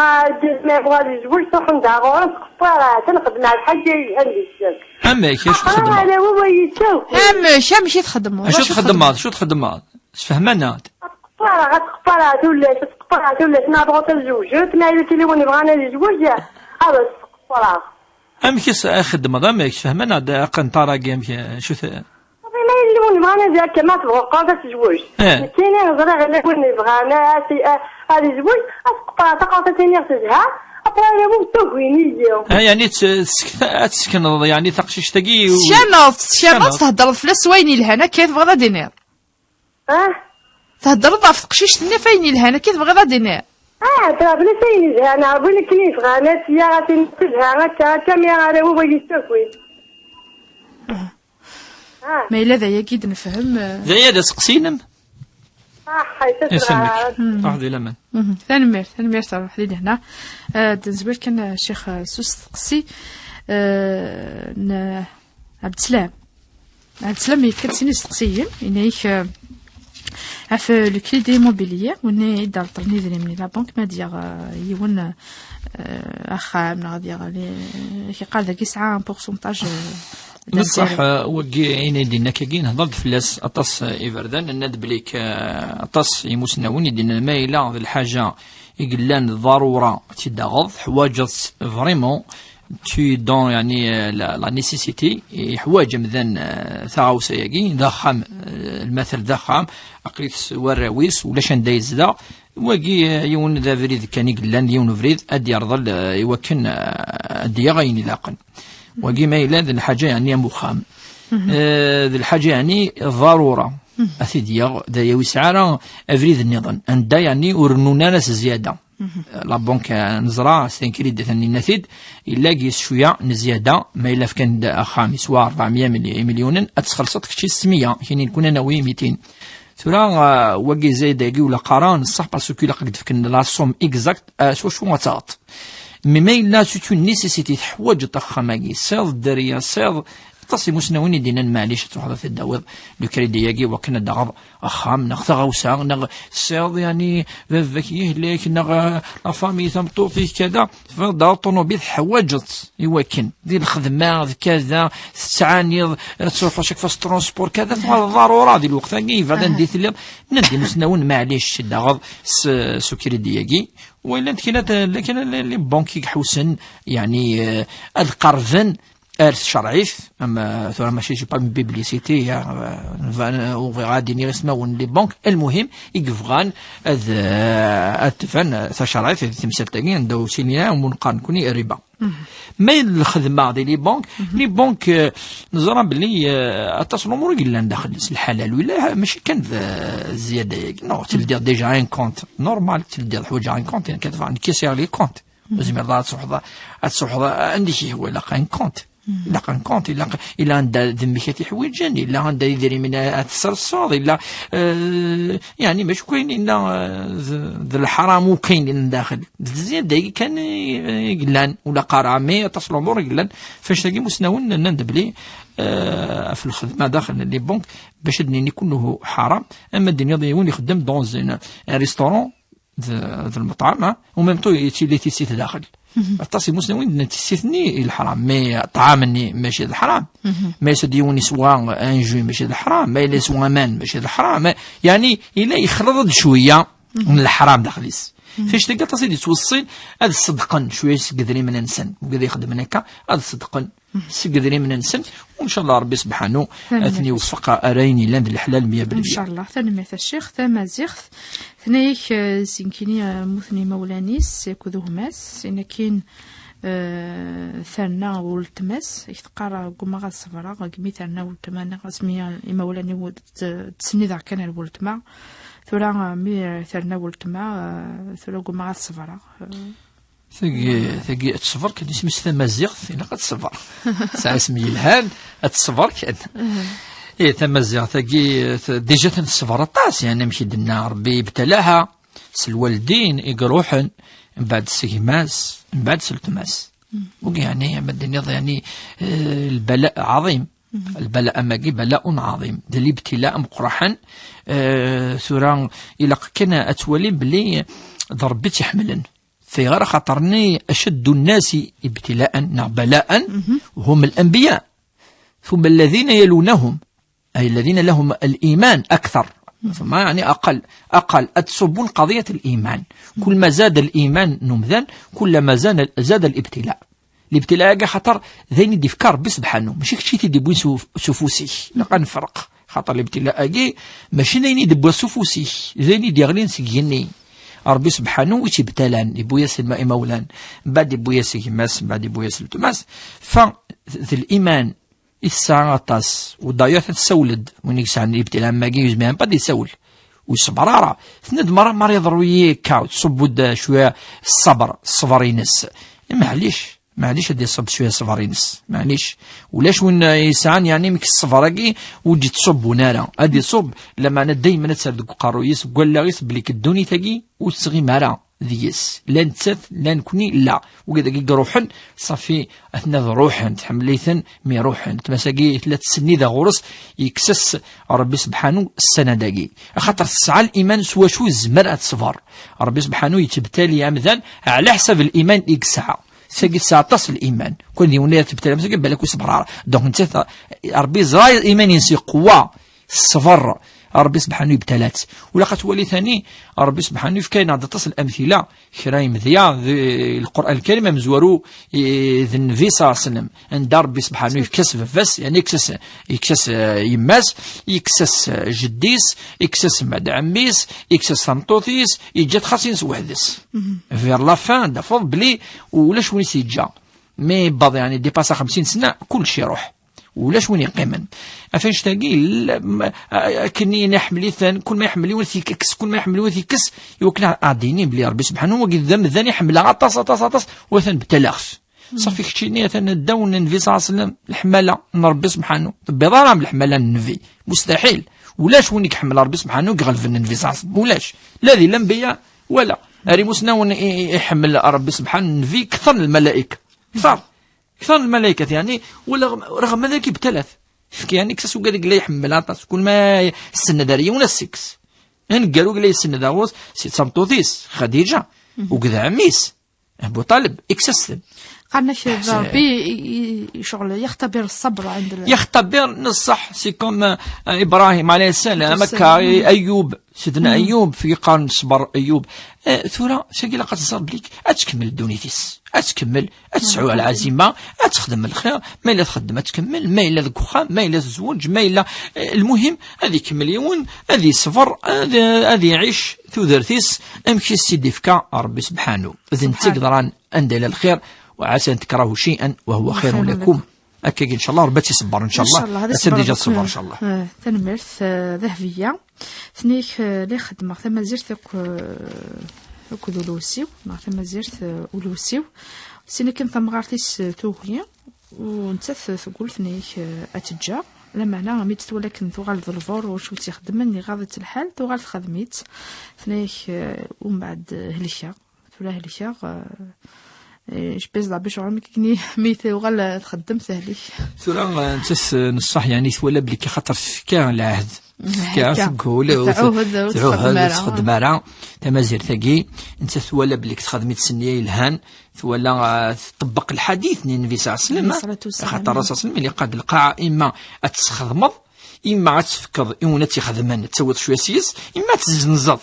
ma yebɣa ad yezweǧ, truḥ-d ɣur-s, tqeppar, atan xedmeɣ lḥaǧa yelhan deg-sen. Amek? Acu txedmeḍ? Aql-aɣ ala wa yettagin. Amek? Amek i txedmeḍ? Acu txedmeḍ? Acu txedmeḍ? Sfehmeɣ-d. Qeppar, ad qeppar tullas, ad qeppar tullas, ma bɣut ad zewjent, ma yella kra win yebɣan ad yezweǧ, ad as-qeppreɣ. Amek i s-, i xeddmeḍ? Amek? Sfehmeɣ-d aqenṭar-agi, amek, acu t-, Safi, ma yella win yebɣan ad, akka ma tebɣa ad tezweǧ. Eh. Nekkini ẓriɣ yella win yebɣan ad, ad, ad yezweǧ, ad tqeppar taqaṭ ad tiniɣ tezha, après yella win tagin-iyi. Ah, yeɛni tt-, tsk-, ad tessekneḍ, yeɛni taqcict-agi u- Tessekneḍ, tessekneḍ, tessekneḍ. Theddreḍ fell-as s wayen yelhan, akka i tebɣiḍ ad d-tiniḍ? Ah? Theddreḍ ɣef teqcict-nni ɣef wayen yelhan, akka i tebɣiḍ ad d-tiniḍ? Ah, tura, bla s ayen yezhan, ah, win akken yebɣan, ad tt-yaɣ, ad tin-, tezha, akka, akka, mi ara win yettagin. Ah. Ah. Ma yella d ayagi i d-nefhem, eh. D aya d aseqsi-inem? Ah, ḥayt ad... Yes, tebɣa amek. Ara. Mm. Ruḥ di laman. Mhm. Tanemmirt, tanemmirt, ruḥ di lehna. Eh, d-nezwir kan, eh, Ccix, eh, s usteqsi, eh, n Ɛebd Slam. Ɛebd Slam yefka-d sin isteqsiyen, yenna-yak, eh, ɣef le crédit immobilier, win i d-reṭṭlen idrimen i la banque, ma d-yaɣ, eh, yiwen, eh, axxam, neɣ ad yaɣ, eh, ak-yeqqar dagi yesɛa un pourcentage, eh, d bṣaḥ, eh, wagi ayen i d-yenna akkagi, nehḍer-d fell-as aṭas, eh, iberdan, nenna-d belli k-, eh, aṭas imusnawen i d-yennan ma yella d lḥaǧa i yellan d ḍarura ad tt-id-taɣeḍ, teḥwaǧeḍ-tt vraiment, tu es dans, yeɛni, eh, la, la nécessité, yeḥwaǧ amdan, eh, taɣawsa-agi, d axxam, eh, lmater d axxam, aql-it s warraw-is, ulac anda yezdeɣ. Wagi, eh, yiwen d abrid kan i yellan, d yiwen ubrid ad d-yerḍel, eh, i wakken, eh, ad d-yaɣ ayen ilaqen. Wagi ma yella d lḥaǧa, yeɛni am uxxam. Mhm. Eh, d lḥaǧa, yeɛni ḍarura. Mhm. Ad t-id-yaɣ, d aya ur yesɛi ara abrid nniḍen. Anda, yeɛni, ur rennun ara s zzyada. Mhm. La banque, eh, neẓra, c'est un crédit, tenna-t-id, yella gis cwiya n zzyada, ma yella fkan-d axxam yeswa rebɛemya mil-, imelyunen, ad txellṣeḍ kečči s meyya, kini nekni ad nawi mitin. Tura, eh, wagi zayed-agi ula qqaren, ṣṣeḥ, parce que ilaq ad k-d-fken la somme exacte, eh, s wacu ad taɣeḍ. Mais ma yella c'est une nécessité, teḥwaǧeḍ axxam-agi, sɛiḍ dderya, sɛiḍ aṭas imusnawen i d-yennan, maɛlic, ad truḥeḍ ad t-id-tawiḍ, le crédit-agi, wakken ad d-taɣeḍ axxam, neɣ taɣawsa, neɣ tesɛiḍ, yeɛni, baba-k yehlek, neɣ, eh, la famille, tameṭṭut-ik, kada, tebɣiḍ daɣ ṭunubil, teḥwaǧeḍ-tt i wakken. Di lxedma, d kada, tettɛaniḍ, ad truḥeḍ chaque fois s transport, kada, tuɣal d ḍarura di lweqt-agi, yebɛed anda i telliḍ, nnan-d imusnawen, maɛlic, daɣeḍ s, s ukridi-agi. Wa llant kra, llan kra les banques i iḥewsen, yeɛni, eh, ad qerben ar tcerɛit, am, eh, tura mačči, j'ai pas une publicité, ya, eh, nvan, eh, ur bɣiɣ ad iniɣ ismawen les banques, lmuhim, i yebɣan ad, eh, ad tban, eh, tacerɛit di temsalt-agi, anda ur sinin ara, ur neqqar nekni riba. Mhm. Ma d lxedma di les banques, mhm, les banques, eh, neẓra belli, eh, aṭas n umur i yellan daxel-is, lḥalal, wala mačči kan d, eh, zzyada-agi. Non, teldiḍ déjà un compte normal, teldiḍ ḥwaǧeɣ un compte, nekk ad, nekk sɛiɣ les comptes. Mhm. Ur tezmireḍ ara ad truḥeḍ, ad truḥeḍ anda i k-yehwa, ilaq un compte. Mhm. Ilaq un compte, ilaq, ila anda d mmi-k ad t-iḥwiǧen, ila anda idrimen ad tesserseḍ, ila, eh, yeɛni mačči akk ayen illa, eh, d, d leḥram akk ayen yellan daxel. D zzyada-agi kan i, i yellan, ula qqareɣ, mais aṭas n lumuṛ i yellan. F annect-agi imusnawen nnan-d belli, eh, ɣef lxedma daxel n les banques, bac ad d-nini kulluhu ḥaram, ama d-tiniḍ yiwen ixeddem dans un, un restaurant, d, d lmeṭɛam, ha? En même temps, yettili tissit daxel. Mhm. Aṭas imusnawen d tissit-nni i leḥram, mais ṭṭɛam-nni mačči d leḥram. Mhm. Mais ad yiwen yeswa un jus mačči d leḥram, ma yella yeswa aman mačči d leḥram, mais, yeɛni, yella yexleḍ-d cwiya, mhm, n leḥram daxel-is. Mhm. F annect-agi aṭas i d-yettweṣṣin ad ṣeddqen cwiya seg idrimen-nsen. Wigad ixeddmen akka, ad ṣeddqen seg idrimen-nsen, u ncallah Rebbi sebḥanu ad ten-iweffeq ar ayen yellan d leḥlal meyya belmeyya. Ncallah. Tanemmirt a Ccix. Tamaziɣt, tenna-yak, eh, sin kini, eh, mmuten imawlan-is akked gma-s, sin akin, Eh, terna weltma-s, i k-teqqar, "Ggumaɣ ad ṣebreɣ", imi terna weltma, nniɣ asmi imawlan-iw d-, d-, ttsennideɣ kan ar weltma. Tura, eh, mi terna weltma, eh, tura ggumaɣ ad ṣebreɣ. Eh, Tagi, tagi ad teṣber kan, isem-is tamaziɣt, ilaq ad teṣber. Tesɛa isem yelhan, ad teṣber kan. Ih, tamaziɣt-agi, t-, déjà teṣber aṭas, yeɛni amek i d-tenna Rebbi ibtalaha s lwaldin i iruḥen, mbeɛd s gma-s, mbeɛd s weltma-s. Wagi yeɛni, ma d-tiniḍ, yeɛni, eh, lbala ɛaḍim. Lbala amagi bala un ɛaḍim. D libtila ameqqraḥen. Eh, tura ilaq kan ad twalim belli d Rebbi i tt-iḥemmlen. Fayɣer? Axaṭer-nni أشد الناس ابتلاء neɣ بلاء هم الأنبياء ثم الذين يلونهم، أي الذين لهم الإيمان أكثر. ثم يعني أقل، أقل. Ad tṣubbun قضية الإيمان. كل ما زاد الإيمان n umdan, كل ما زاد، زاد الابتلاء. Libtila-agi, xaṭer d ayen i d-ifka Rebbi sebḥanu, mačči kečč i t-id-iwwin s uf-, s ufus-ik. Ilaq ad nefreq. Xaṭer libtila-agi mačči d ayen i d-iwwa s ufus-ik, d ayen i d-yeɣlin seg yigenni. Rebbi sebḥanu i tt-ibtalan, iwwi-as ima-, imawlan, mbeɛd iwwi-as gma-s, mbeɛd iwwi-as weltma-s. Fa d liman i tesɛa aṭas, u d'ailleurs tessawel-d, win i yesɛan libtila am wagi, yezmer ad d-isawel. Ur iṣebber ara. Tenna-d: "Mara, mara iḍerru-yi akka", tṣubbu-d cwiya ṣṣber, ṣṣber-ines. Maɛlic, maɛlic ad iṣubb cwiya ṣṣber-ines. Maɛlic. Ulac win yesɛan, yeɛni, amek ṣṣber-agi ur d-ittṣubbun ara. Ad iṣubb, lameɛna daymen ad tt-terr deg uqerruy-is, deg wallaɣ-is, belli ddunit-agi ur tettɣim ara deg-s. La nettat, la nekni, la. Wigad-agi iruḥen, ṣafi, aten-a ad ruḥen, tḥemmel-iten, mi ruḥen. Tmas-agi tella ttsennid ɣur-s, yekkes-as Rebbi sebḥanu ssanad-agi. Axaṭer tesɛa liman s wacu tezmer ad teṣber. Rebbi sebḥanu yettbetali amdan ɛla ḥsab liman i yesɛa. Tagi tesɛa aṭas liman. Kan d yiwen ara tebtal amdan, balak ur iṣebber ara. Donc, nettat, Rebbi yeẓra iman-ines iqwa. Ṣṣber, Rebbi sebḥanu yebtala-tt. Ula ad twali tani, Rebbi sebḥanu yefka-aneɣ-d aṭas n lamtila, kra imedya, di Lqur'an Lkarim, amezwaru, i, d Nnbi ṣalla Llahu ɛalayhi wa sallam. Anda Rebbi sebḥanu yefka-as baba-s, yeɛni yekkes-as, yekkes-as, eh, yemma-s, yekkes-as, eh, jeddi-s, yekkes-as mad ɛemmi-s, yekkes-as tameṭṭut-is, yeǧǧa-t xas ines weḥd-s. Vers la fin, d afeḍ bli ulac win i s-yeǧǧa. Mi yewweḍ, yeɛni, dipasa xemsin sna, kullec iruḥ. Ulac win yeqqimen. Ɣef annect-agi, l-, m-, a-, akken i iḥemmel-iten, kul ma iḥemmel yiwen ad t-yekkes, kul ma iḥemmel yiwen ad t-yekkes, iwakken ad, ad d-yini belli Rebbi sebḥanu, wagi d amdan i ḥemmleɣ aṭas, aṭas, aṭas, u atan btalaɣ-t. Ṣafi keččini, atan ddaw n Nnbi ṣalla Llahu ɛalayhi wa sallam, leḥmala n Rebbi sebḥanu. Tebbiḍ ara am leḥmala n Nnbi. Mustaḥil. Ulac win i iḥemmel Rebbi sebḥanu i iɣelben Nnbi ṣalla Llahu ɛalayhi wa sallam. Ulac. La di lanbiya, wala. Ar imusnawen i, i, iḥemmel Rebbi sebḥanu Nnbi kter n lmalayek. Kter. Kter n lmalaykat, yeɛni, wala rɣ-, rɣem ad ak-ibtalat. Fki, yeɛni, kkes-as ugad i yella iḥemmel aṭas. Kul ma yessenned ar yiwen, ad s-ikkes. Aneggaru i yella yessenned ar ɣur-s, si d tameṭṭut-is, Xadiǧa, ugad ɛemmi-s, Abu Ṭaleb, ikkes-as-ten. Qqaren-ak d Rebbi i, i, i, ccɣel, يختبر الصبر عند ال- يختبر, neṣṣaḥ, c'est comme, euh, Ibrahim alayhi ssalam, akka, Ayub, Sidna Ayub, fi yeqqaren ṣṣber Ayub. Eh, tura, sagi ilaq ad tẓer belli ad tkemmel ddunit-is. Ad tkemmel, ad tesɛu lɛazima, ad texdem lxir. Ma yella txeddem, ad tkemmel. Ma yella deg uxxam, ma yella tezweǧ, ma yella, eh, lmuhim, ad ikemmel yiwen, ad iṣber, ad, ad iɛic tudert-is, amek i s-tt-id-ifka Rebbi sebḥanu. D netta i yeḍran anda yella lxir, وعسى أن تكرهوا شيئا وهو خير لكم. Akka, ncallah, Rebbi ad tt-iṣebber, ncallah. Ncallah, ad tt-id-iǧǧa ad tṣebber, ncallah. Eh, tanemmirt, eh, Dahbiya. Tenna-ak, eh, la xeddmeɣ tamazirt akk, eh, akked ulewsiw, neɣ tamazirt, eh, ulewsiw. Sin akken tamɣart-is, eh, tugi, u nettat teggul, tenna-ak, eh, ad tt-ǧǧeɣ. Lameɛna, mi tt-twala akken tuɣal d lbur, u acu tt-ixeddmen, iɣaḍ-itt lḥal, tuɣal texdem-itt. Tenna-ak, eh, umbeɛd, eh, helkeɣ. Tura helkeɣ, eh, eh, je pèse la bûche, mi, mi tuɣal, eh, txeddem, tehlek. Tura, eh, nettat, eh, neṣṣaḥ, yeɛni, twala belli axaṭer tefka lɛehd. Tefka, akka, tgul, ur t-, tɛuhed, ur tɛuhed, txeddem ur ara. Txeddem ara. Tamazirt-agi, nettat twala belli texdem-itt s nniya yelhan, twala, eh, tṭebbeq lḥadit n Nnbi ṣalla Llahu ɛalayhi wa sallam, alayhi ṣṣalatu wa ssalam. Axaṭer Ṛṛasul ṣalla Llahu ɛalayhi wa sallam, ilaq ad lqaɛa, imma ad tesxedmeḍ, imma ad tt-ixedmen, ad tawiḍ cwiya s-yes, imma ad tt-tezzenzeḍ.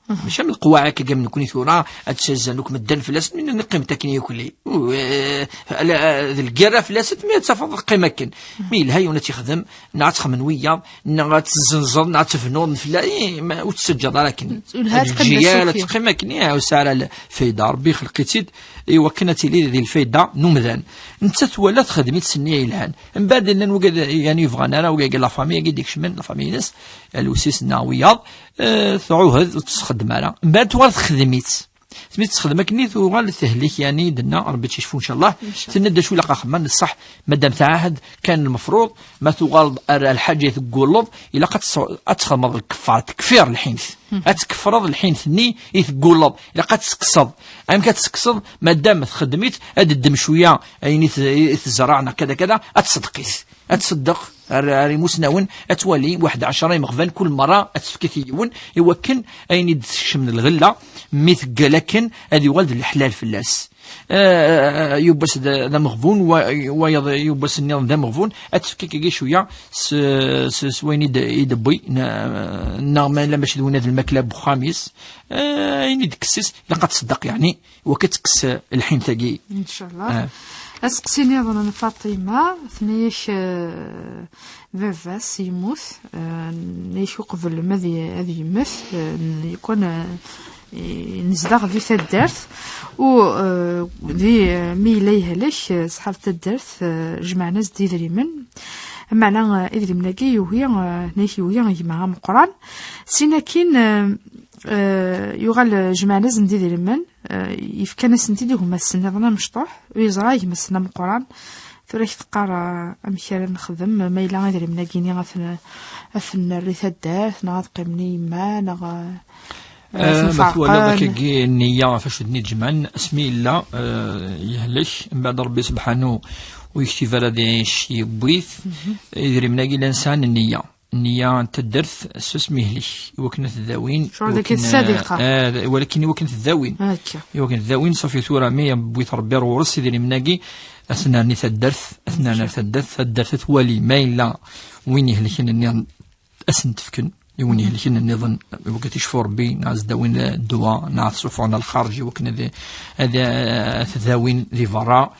Mačči am lqwaɛ akka am nekni tura, ad ttazzalen akk medden fell-asen, mi neqqimet akken yakli. U, eh, ala, d lgirra fell-asen, mi ad tafeḍ teqqim akken. Mi yelha yiwen ad tt-ixdem, neɣ ad txemmen wiyaḍ, neɣ ad tezzenzeḍ, neɣ ad tebnuḍ fell-a, eh, ma, ur tt-teǧǧaḍ ara akken. Ur lha ad teqqim d asuki. Ad teqqim akken, eh, ur tesɛi ara lfayda. Ṛebbi ixleq-itt-id i wakken ad tili di lfayda n umdan. Nettat twala texdem-itt s nniya yelhan. Mbeɛd llan wigad, yani, yebɣan ara, wigad la famille-agi d-ikecmen, la famille-ines, lewsis neɣ wiyaḍ, eh, tɛuhed ur tt-txeddem ara. Mbeɛd tuɣal texdem-itt. Mi tt-texdem akken i tuɣal tehlek, yani, d-tenna Ṛebbi tt-icfu, ncallah. Ncallah. Tenna-d acu ilaq axemmem, d ṣṣeḥ, madam tɛahed, kan lmefruḍ, ma tuɣaleḍ ar lḥaǧa i tegguleḍ, ilaq ad tes-, ad txedmeḍ lkeffar, tekfir lḥint. Ad tkeffreḍ lḥint-nni i tegguleḍ, ilaq ad tt-tekkseḍ. Amek ad tt-tekkseḍ? Madam txeddem-it, ad d-teddem cwiya ayen i t-, i tezreɛ neɣ kada kada, ad tṣeddeq-it. Ad tṣeddeq ar, ar imusnawen, ad twali waḥed ɛecra imeɣban kul merra, ad tefk-it i yiwen, i wakken ayen i d-tekcem d lɣella, mi teggal akken, ad yuɣal d leḥlal fell-as. Eh, yiwwas d, d ameɣbun, wa-, wayeḍ yiwwas nniḍen d ameɣbun, ad tefk akkagi cwiya s, s, s wayen i d-, i d-tewwi, na-, neɣ ma yella mačči d winna d lmakla n wexxam-is, eh, ayen i d-tekkes-is, ilaq ad tṣeddeq, yeɛni, wak ad tekkes, eh, lḥint-agi. Incallah. Eh. Aseqsi nniḍen n Faṭima, tenna-yak, eh, baba-s yemmut, eh, nna-yak uqbel ma ad y-, ad yemmet, eh, n-, yukan, eh, i-, nezdeɣ di taddart, u, eh, di, eh, mi yella yehlek, eh, ṣṣḥab taddart, eh, jemɛen-as-d idrimen. Meɛna, eh, idrimen-agi yugi, eh, nna-yak yugi gma ameqqran. Sin akkin, eh, eh, yuɣal, eh, jemɛen-asen-d idrimen, eh, yefkan-asen-t-id i gma-s nniḍen amecṭuḥ, u yeẓra gma-s ameqqran. Tura k-teqqar, eh, amek ara nexdem, ma yella idrimen-agi-ni ad ten-, ad ten-nerr i taddart, neɣ ad qqimen i yemma, neɣ, eh, ad Eh, ma twaliḍ ten-ferqen. Akkagi nniya ɣef acu d-nni jemɛen, asmi yella, eh, yehlek, mbeɛd Ṛebbi subḥanu ur yektib ara di cci yewwi-t, idrimen-agi llan sɛan nniya. Nniya n taddart s asmi yehlek, i wakken ad t-dawin, Ccɣel i wakken, dagi d ssadiqa. Eh, eh, walakin i wakken ad t-dawin. Akka. I wakken ad t-dawin, ṣafi tura mi yewwi-t Ṛebbi ar ɣur-s idrimen-agi, ad ten-nerr i taddart, ad ten-nerr ar taddart, taddart ad twali ma yella win ihelken nniḍen ad sen-t-fken, i win ihelken nniḍen, i wakken ad t-icfu Ṛebbi, neɣ ad s-dawin ddwa, neɣ ad t-sufɣen ar lxarǧ, i wakken ad, ad, ad t-dawin di berra.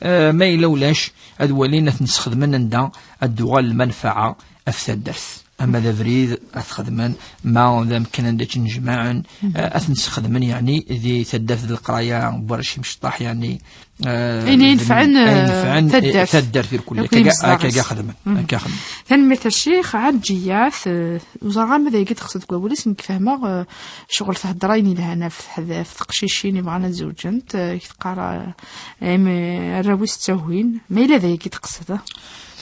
Eh, ma yella ulac, ad walin ad ten-sxedmen anda ad d-tuɣal lmanfaɛa ɣef taddart. Ama d abrid ad t-xedmen, ma d amkan anda ččen jmaɛen, eh, ad ten-sxedmen, yeɛni, di taddart d leqraya n warrac imecṭaḥ, yeɛni, eh, ayen inefɛen, ayen eh, inefɛen, eh, taddart. Taddart irkul. Akk akka, imezdaɣ-is. Akka xedmen. Akka xedmen. Tanemmirt a Ccix Ɛelǧiyat, eh, ur ẓriɣ ma d ayagi d-teqsed deg wawal-is, nekk fehmeɣ, eh, ccɣel thedder ayen yelhan ɣef teḥd-, ɣef teqcicin yebɣan ad zewǧent, eh, teqqar, eh, em, arraw-is ttagin. Ma yella d ayagi d-teqsed?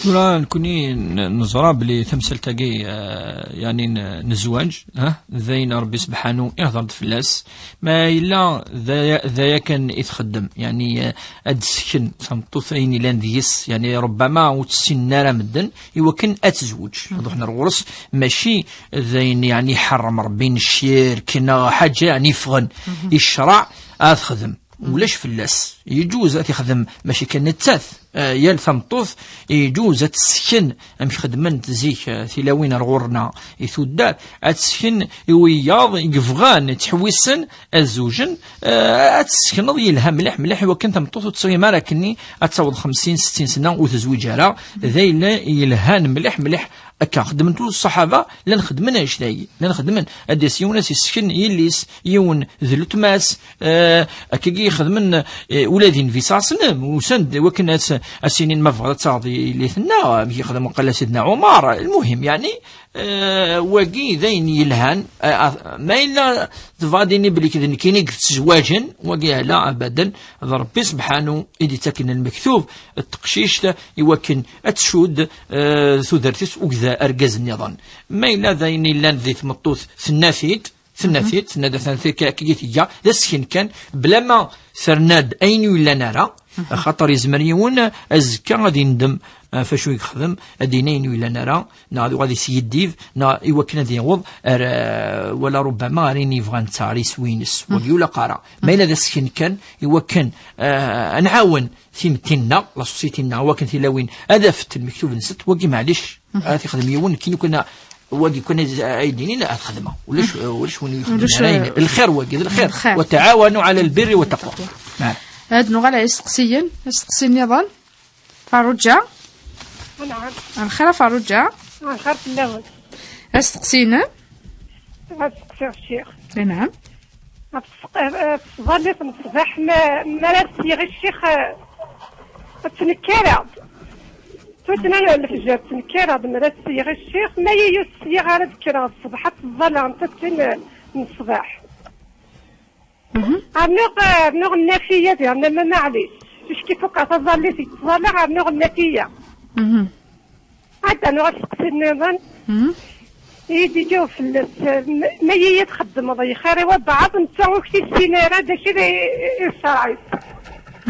Tura, nekkni n-, neẓra belli tamsalt-agi, eh, yeɛni n-, n zzwaǧ, eh, d ayen Ṛebbi Sebḥanu ihder-d fell-as. Ma yella d aya, d aya kan i txeddem, yeɛni, eh, ad d-tessken tameṭṭut ayen yellan deg-s, yeɛni ṛebbama ur tt-ssinen ara medden, i wakken ad tezweǧ. Ad ruḥen ar ɣur-s, mačči d ayen, yeɛni, iḥeṛṛem Ṛebbi n ccirk neɣ ḥaǧa, yeɛni, yeffɣen i ccṛeɛ ad texdem. Ulac fell-as. Yeǧuz ad t-ixdem mačči kan nettat. Eh, yal tameṭṭut yeǧuz ad tessken amek xedment zik, eh, tilawin ar ɣur-neɣ i tuddar, ad tessken i wiyaḍ i yebɣan, ttḥewwisen ad zewǧen, eh, ad tessekneḍ yelha mliḥ, mliḥ, i wakken tameṭṭut ur tettɣim ara akkenni ad taweḍ xemsin, settin sna ur tezwiǧ ara. D ayen yelhan mliḥ, mliḥ. Akka, xeddmen ṭul ṣṣaḥaba, llan xeddmen annect-agi, llan xeddmen. Ad d-yas yiwen ad s-yessken yelli-s, yiwen d letma-s, eh, akkagi xedmen, eh, ula d invi sɣasen, usan-d wakken ad s-, ad s-inin ma bɣiḍ ad taɣeḍ yelli-tneɣ, amek yexdem uqala Sidna Ɛumar, lmuhim, yeɛni, eh, wagi d ayen yelhan, eh, ah, ma yella tebɣa ad d-tini belli d nekkini i yettezwaǧen, wagi ala, abaden, d Ṛebbi Sebḥanu i d-ittaken lmektub, d teqcict i wakken ad tcudd, eh, tudert-is ugda argaz nniḍen. Ma yella d ayen yellan di tmeṭṭut, tenna-t-id, tenna-t-id, tenna-d atan tirka akkagi tga, d asken kan, bla ma terna-d ayen ur yellan ara, axaṭer yezmer yiwen azekka ad yendem, eh, ɣef wacu i yexdem, ad d-yini ayen ur yellan ara, neɣ ad yuɣal ad yesgiddib, neɣ i wakken ad yaweḍ ar, eh, wala rubbama ar ayen yebɣan d taɣri s win-is. Wagi ur ilaq ara. Ma yella d asken kan, i wakken, eh, ad nɛawen timetti-nneɣ, la société-nneɣ, i wakken tilawin ad afent lmektub-nsent, wagi maɛlic, ad t-ixdem yiwen, nekkini kan Wagi kan ay d-inin ad xedmeɣ. Ulac, ulac win yexdmen. Ulac, ara yin-, eh, lxir wagi, d lxir. Lxir. وتعاونوا على البر والتقوى. Naɛam. Ad nuɣal ar isteqsiyen, asteqsi nniḍen. Farruǧa? Anɛam. Lxir a Farruǧa? Lxir fell-awen. Asteqsi-inem? Ad steqsiɣ ccix. Anɛam. Ɣef tṣ-, ɣef tẓallit n ṣṣbeḥ, ma, ma ara ssiyɣ i ccix, eh, ad ttnekkareɣ-d. Tutna n lefjer ttnekkareɣ-d, ma ara ssiyɣ i ccix, ma iyi ur ssiyɣ ara ad kkreɣ ṣṣbeḥ ad ttẓalleɣ n tuttin n ṣṣbeḥ. Mhm. Rniɣ, rniɣ nnafiya diɣen, ama maɛlic. Ticki fuqeɣ taẓallit i ttẓalliɣ, rniɣ nnafiya. Mhm. Ad d-nuɣ asteqsi nniḍen. Mhm. I yi-d-iǧaweb fell-as, ma, ma iyi txeddmeḍ i xir i wabɛaḍ, netta ur k-issin ara d acu i, i, i ṣṣerɛit.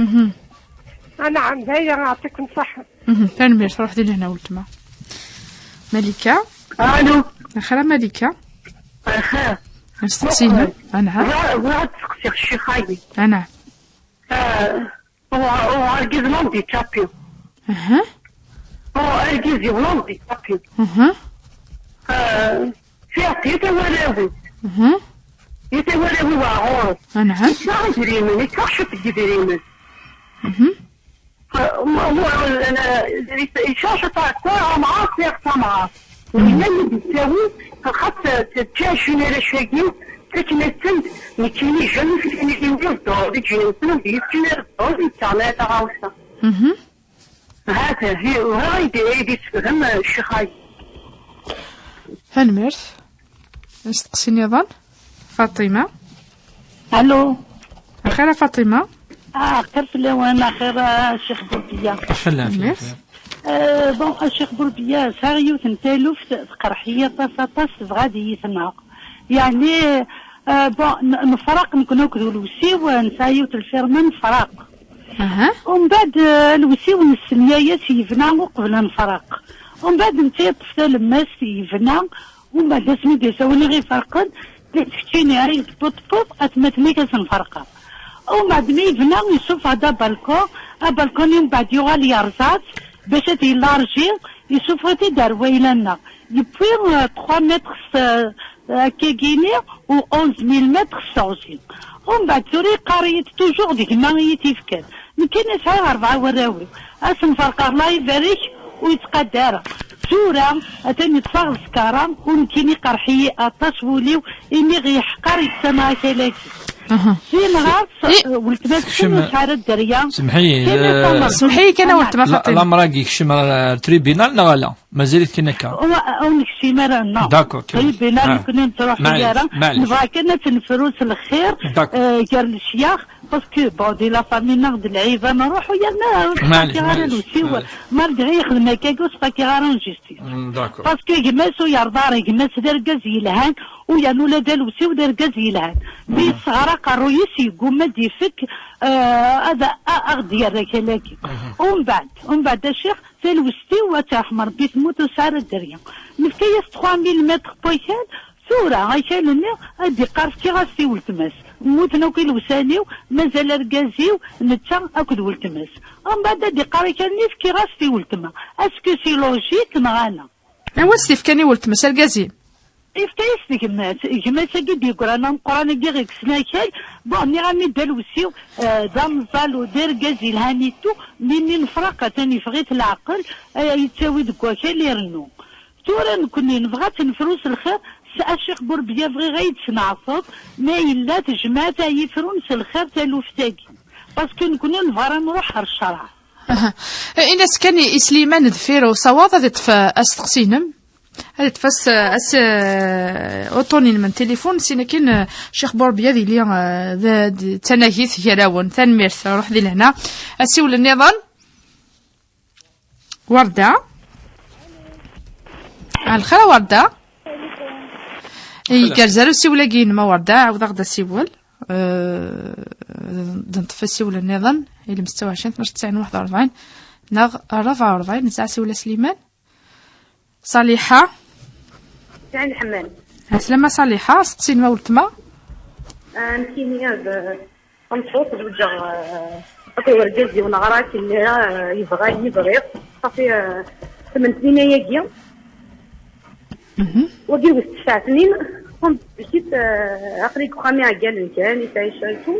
Mhm. Anɛam, d aya, aɛṭikum ṣaḥḥa. Mhm. Tanemmirt, ruḥ di lehna weltma. Malika? Alo. Axir a Malika? Axir. Asteqsi-inem? Anɛam. Bɣiɣ, bɣiɣ ad d-seqsiɣ ccix-agi. Anɛam. Ah, u, u argaz l'handicapé. Aha. U argaz-iw l'handicapé. Aha. Ah, fiɣ-t yat warraw-iw. Aha. Yat warraw-iw ar ɣur-s. Anɛam. Yesɛa idrimen, yesɛa cwiṭ n yidrimen. Mhm. Ah, mu, mu, ah, yesɛa cwiṭ n ttɛaṭa, amɣar, fiɣ-t amɣar. Mhm. Yella mi d-yettawi, xas, ah, teǧǧa cwiṭ n warrac-agi, takken-asen-d, nekkini, jamais fkan-iyi-d dduṛ, di ǧin-nsen, ur d-yefkin ara dduṛ, yettaɣ-n ara taɣawsa. Mhm. Ha-t-a, hi-, bɣiɣ ad yi-d-, ad yi-d-yessefhem, eh, ccix-agi. Tanemmirt. Asteqsi nniḍen? Faṭima? Alo. Axir a Faṭima? Ah, axir fell-awen, axir a Ccix Burbiya. Tanemmirt. Eh, bon, a Ccix Burbiya, sɛiɣ yiwet n taluft teqreḥ-iyi aṭas, aṭas, tebɣa ad iyi-tneɣ. Yeɛni, eh, bon, n-, nefraq nekni akked ulewsiw, eh, nesɛa yiwet n lfirma, nefraq. Aha. Umbeɛd, eh, lewsiw nesselmay-as yebna uqbel ad nefraq. Umbeɛd netta yeṭṭef talemmast yebna, umbeɛd asmi d-yesawel i ɣ-iferqen, la tfettini ay tewweḍ tewweḍ, atmaten-ik ad ten-ferqeɣ. Umbeɛd mi yebna, yessufeɣ-d abalkun, abalkun-nni umbeɛd yuɣal yerẓa-t, bac ad t-yelarji, yessufeɣ-it-id ar wayla-nneɣ. Yewwi, eh, trois mètres s, eh, akkagini u onze millimètres s teɣzi. Umbeɛd tura yeqqar-iyi-d toujours d gma i yi-t-ifkan. Nekkini sɛiɣ rebɛa warraw-iw. Ad sen-ferqeɣ, Allah ibarek, ur yettqadar ara. Tura, atan yeṭṭef-aɣ leskara, u nekkini iqerḥ-iyi aṭas wul-iw, imi ɣ-yeḥqer yettama akal-agi. Aha. Tin ɣer-s, eh, weltma-s ur tesɛi ara dderya. Semmeḥ-iyi, kan eh, asamar. Semmeḥ-iyi kan a weltma Faṭima. Lamra-agi yekcem ar tribunal neɣ ala? Mazal-it kan akka. Ur, ur nekcim ara, non. D'accord, ok. Tribunal, ah, nekkni ur nettruḥu ara. Maɛlic. Nebɣa kan ad t-nefru s lxir, d'accord, eh, gar lecyax, parce que, bon, di la famille-nneɣ d lɛib, ad nruḥ u yerna ur sfakkiɣ ara lewsiw. Maɛlic, maɛlic. Ma dɣa yexdem akka, ur sfakkiɣ ara en justice. Mm, d'accord. Parce que gma-s ur yerḍa ara, gma-s d argaz yelhan, u yerna ula d alewsiw d argaz yelhan. Mi yesseɣra aqerruy-is, yegguma ad d-ifek, eh, ad, a-, a ɣ-d-yerr akal-agi. Mhm. Umbeɛd, umbeɛd a ccix, talwest-iw, ad terḥem Rebbi, temmut ur tesɛi ara dderya. Nefka-yas trois mille mètres n wakal, tura akal-nni ad d-iqqar fkiɣ-as-t i weltma-s. Mmuten akk ilewsan-iw, mazal argaz-iw, netta akked weltma-s. Umbeɛd ad d-iqqar akal-nni fkiɣ-as-t i weltma. Est-ce que c'est logique neɣ ala? Anwa s-t-ifkan i weltma-s, argaz-im? Ifka-yas-t gma-s, gma-s-agi d-yeggran ameqqran-agi ɣ-ikksen akal, bon, nniɣ-am-id d alewsiw, eh, d ameẓẓal u d argaz yelhan i tout, mi, mi nefraq atan yeffeɣ-it leɛqel, eh, yettawi deg wakal irennu. Tura nekkni nebɣa ad t-nefru s lxir, s a Ccix Burbiya bɣiɣ ad yi-d-tneɛteḍ, ma yella tejmaɛt ad yifrun s lxir taluft-agi. Parce que nekkni nebɣa ara nruḥ ɣer ccreɛ. Aha. Eh, in-as kan i, i Sliman deffir usawaḍ ad iṭṭef, eh, asteqsi-inem. Ad iṭṭef as, as, eh, uṭṭun-inem n tilifun, sin akin, eh, Ccix Burbiya ad yili, eh, d, d tanagit gar-awen. Tanemmirt, ruḥ di lehna. Asiwel nniḍen. Warda. Ah, lxir a Warda. Igerrez ara usiwel-agi-inem a Warda, ɛawed-aɣ-d asiwel. Eh, d neṭṭef asiwel nniḍen, ilem setta u ɛecrin, tnac tesɛin waḥed u rebɛin, neɣ rebɛa u rebɛin, nesɛa asiwel a Sliman. Ṣaliḥa. Sɛid Ḥemman. Ɛeslama Ṣaliḥa, asteqsi-inem a weltma. Ah, nekkini ad, tameṭṭut, zewǧeɣ, ah, akked urgaz-iw neɣra akken, ah, yebɣa-yi, bɣiɣ. Ṣafi, ah, tmen snin ayagi. Wagi wis tesɛa snin, kum bikit, eh, aql-i deg uxxam iɛeggalen kan, yesɛa icaytu.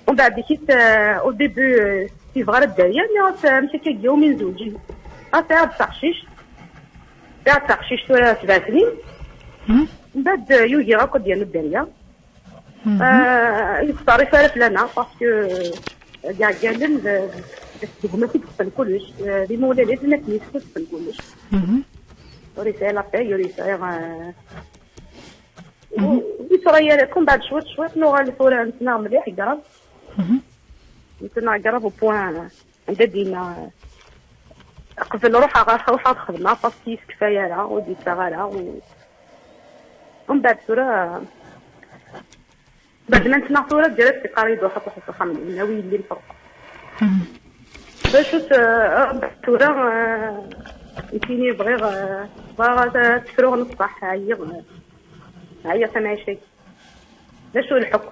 Umbeɛd bikit, eh, au début, eh, yebɣa ara dderya, nniɣ-as, eh, amek akka yewwi min zewǧen? Ɣas ɛad taqcict, ɛad taqcict tura sebɛa snin. Umbeɛd, eh, yugi akk ad d-yernu dderya. Eh, yextar ifara fell-aneɣ, parce que, eh, iɛeggalen d, d, d gma i yeṭṭfen kullec, eh, d imawlan i d akken yeṭṭfen kullec. Ur yesɛi la paix, ur yesɛi, eh, ur, ur yesɛi ara. Kum beɛd cwiṭ, cwiṭ, nuɣal tura nettnaɣ mliḥ, grave. Nettnaɣ grave au point, eh, anda d-yenna, eh, qbel ruḥeɣ, ruḥeɣ ad xedmeɣ, parce que yeskfay ara, ur d-yettaɣ ara, u-, umbeɛd tura, بعد ما نتنا ثورة جلست في قرية وحط وحط خمن إنه وين اللي مفرق. باش ت-، آه، ثورة، آه، يمكنني بغيغ، آه، بغا ت-، تفروغ نصبح، هيا، هيا سمعي شيء. لا شو الحكم؟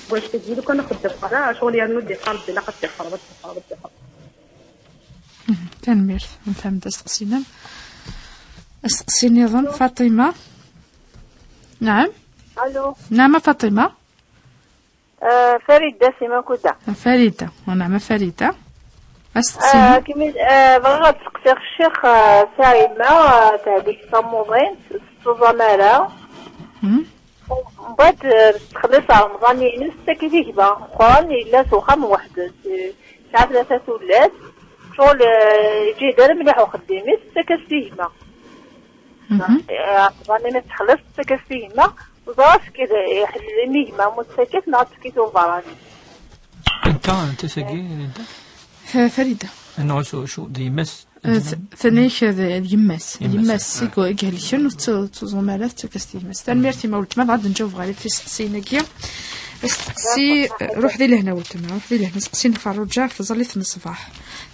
واش تجي لو كان نخدم على شغل يا نودي قرض، لا قد يخرب، قد يخرب. Tanemmirt. Nfehmed asteqsi-nnem. Asteqsi niḍen, Faṭima. Naɛam. Allo. Naɛam a Faṭima. Farida si Makuda. Farida, naɛam a Farida. Asteqsi-nnem. Bɣiɣ ad steqsiɣ ccix, Saɛima, teɛdeg tamuḍin, tettuẓam ara. Mbeɛd, tettxelliṣ Remḍan-ines, tettak-it i gma meqqren, yella s uxxam weḥd-s, tesɛa tlata tullas, ccɣel, yeǧǧa-yi-d ara mliḥ uxeddim-is, tettak-as-t i gma. Remḍan-ines tettxelliṣ, tettak-as-t i gma, ẓriɣ akken iḥellel imi gma mu tettak-as neɣ ad tefk-it i uberrani. Anta, anta tagi, Linda? Farida. Neɣ s, s, d yemma-s? Tenna-ak d yemma-s. Yemma-s i ihelken, ur tettuẓum ara, tettak-as-t i yemma-s. Tanemmirt i ma weltma, dɣa ad nǧaweb ɣer tiseqsiyin-agi. Asteqsi, ruḥ di lehna weltma, ruḥ di lehna. Asteqsi n Ferruǧa ɣef tẓallit n ṣṣbeḥ.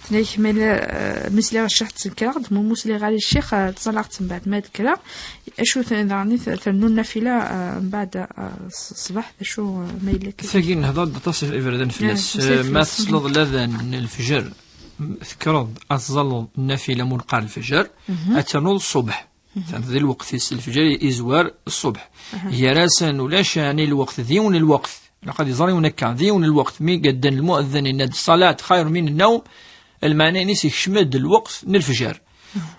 Tenna-ak ma yella, eh, mi sliɣ ccix ttenkreɣ-d, ma ur sliɣ ara i ccix, eh, ttẓallaɣ-tt mbeɛd ma d-kkreɣ. Acu daɣen i trennu nnafila, eh, mbeɛd, eh, ṣṣbeḥ, d acu, eh, ma yella akka? Tagi nehḍer-d aṭas iberdan fell-as. Eh, ma tesleḍ ladan n lefjer, tekkreḍ ad tẓalleḍ nnafila mu neqqar lefjer, ad ternuḍ ṣṣubeḥ. Di lweqt-is, lefjer izwar ṣṣubeḥ. Gar-asen ulac ɛni lweqt, d yiwen lweqt. Ilaq ad iẓer yiwen akka, d yiwen lweqt. Mi yedden lmuɛeddin yenna-d ṣṣalat xayr min nnawm, lmeɛna-ines yekcem-d lweqt n lefjer.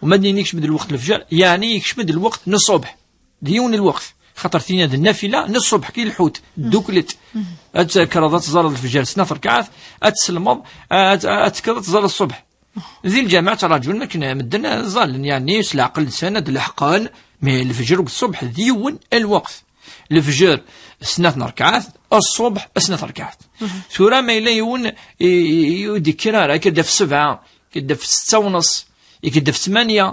Uma d-nini yekcem-d lweqt n lefjer, yeɛni yekcem-d lweqt n ṣṣubeḥ. D yiwen lweqt. Xaṭer tinna d nnafila n ṣṣubeḥ, ki lḥut, dduklet. Ad tekkreḍ ad tẓalleḍ lefjer snat rkaɛat, ad tselmeḍ, ad, ad tekkreḍ ad tẓalleḍ ṣṣubeḥ. Di lǧameɛ ttraǧun akken medden ẓallen, yeɛni s leɛqel-nsen ad leḥqen, mi lefjer akked ṣṣubeḥ d yiwen lweqt. Lefjer snat n rkaɛat, ṣṣubeḥ snat rkaɛat. Tura ma yella yiwen i, i, i ur d-yekkir ara, yekker-d ɣef ssebɛa, yekker-d ɣef setta u nneṣ, yekker-d ɣef ttmanya,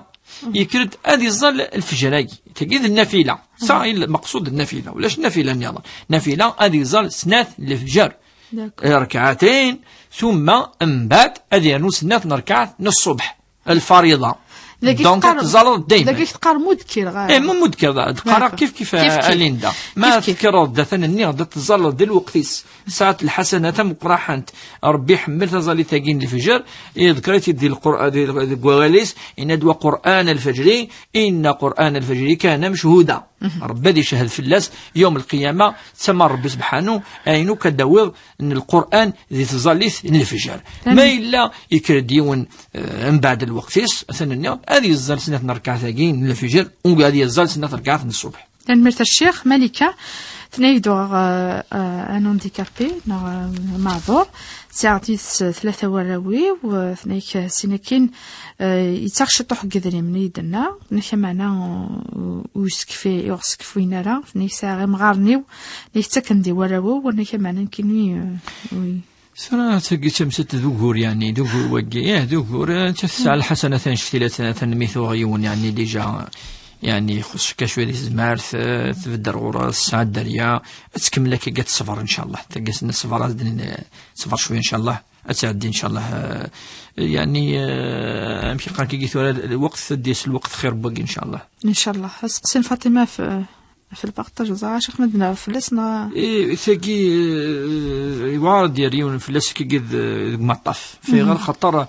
yekker-d ad iẓẓal lefjer-agi. Tagi d nnafila. Sa i lmeqsud d nnafila, ulac nnafila nniḍen. Nnafila ad iẓẓal snat n lefjer. D'accord. Rekɛatayn, tumma mbeɛd ad yernu snat n rekɛat n ṣṣubeḥ, lfariḍa. Donc ad teẓẓaleḍ daymen. Dagi teqqar mudkir. Eh, ma mudkir, teqqar kif kif a Linda. Ma tekkreḍ-d atan-nni ad teẓẓaleḍ di lweqt-is. Tesɛa lḥasana tameqqraḥant. Rebbi iḥemmel taẓallit-agi n lefjer. Yeḍker-it-id di Lqur-, di, deg wawal-is, yenna-d: "Wa Qur'an al-fajri, inna Qur'an al-fajri kana mechhuda." Rebbi ad icehhed fell-as yawm lqiyama, d tama n Rebbi sebḥanu, ayen akk ad d-tawiḍ n Lqur'an di tẓallit n lefjer. Ma yella yekker-d yiwen, eh, mbeɛd lweqt-is, atan-nni, ad yeẓẓal snat n rrkaɛt-agi n lefjer, u ad yeẓẓal snat n rrkaɛt n ṣṣubeḥ. Tanemmirt a Ccix. Malika, tenna-ak-d uɣeɣ, eh, eh, un handicapé, neɣ, eh, maɛdur, sɛiɣ yid-s tlata warraw-iw, eh, tenna-ak sin akkin, eh, yettaɣ ciṭuḥ n yedrimen i yi-d-tenna, tenna-ak ameɛna, eh, ur yessekfi, ur ɣ-ssekfuyen ara, tenna-ak sɛiɣ imɣaren-iw, tenna-ak ttaken-d i warraw-iw, tenna-ak ameɛna nekkini, eh, ur Tura tagi d tamsalt d ugur, yeɛni d ugur wagi, ih, d ugur, eh, tesɛa lḥasanat annect-ila, tanemmirt uɣ yiwen, yeɛni déjà, yeɛni ixuṣ cwiya di tezmert, eh, tbedder ɣur-s, tesɛa dderya, ad tkemmel akka, ad teṣber, ncallah. Tagi s-, ṣṣber, ad d-, teṣber cwiya, ncallah, ad tɛeddi, ncallah, eh, yeɛni, eh, amek i qqaren kagi tura, lweqt, ad d-yas lweqt xir n wagi, ncallah. Ncallah. Asteqsi n Faṭima f-, Ɣef lparṭaj, ẓer acu xedmen fell-as, neɣ? Eh, tagi, eh, yewɛer ad d-yerr yiwen fell-as, kagi d-, deg umaṭṭaf. Fayɣer xaṭer,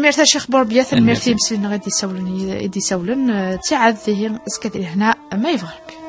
Tanemmirt a Ccix Burbiya, tanemmirt i yimesli-nneɣ i d-isawlen, i d-isawlen, eh, ttiɛad ihi, azekka di lehna, ma yebɣa Rebbi.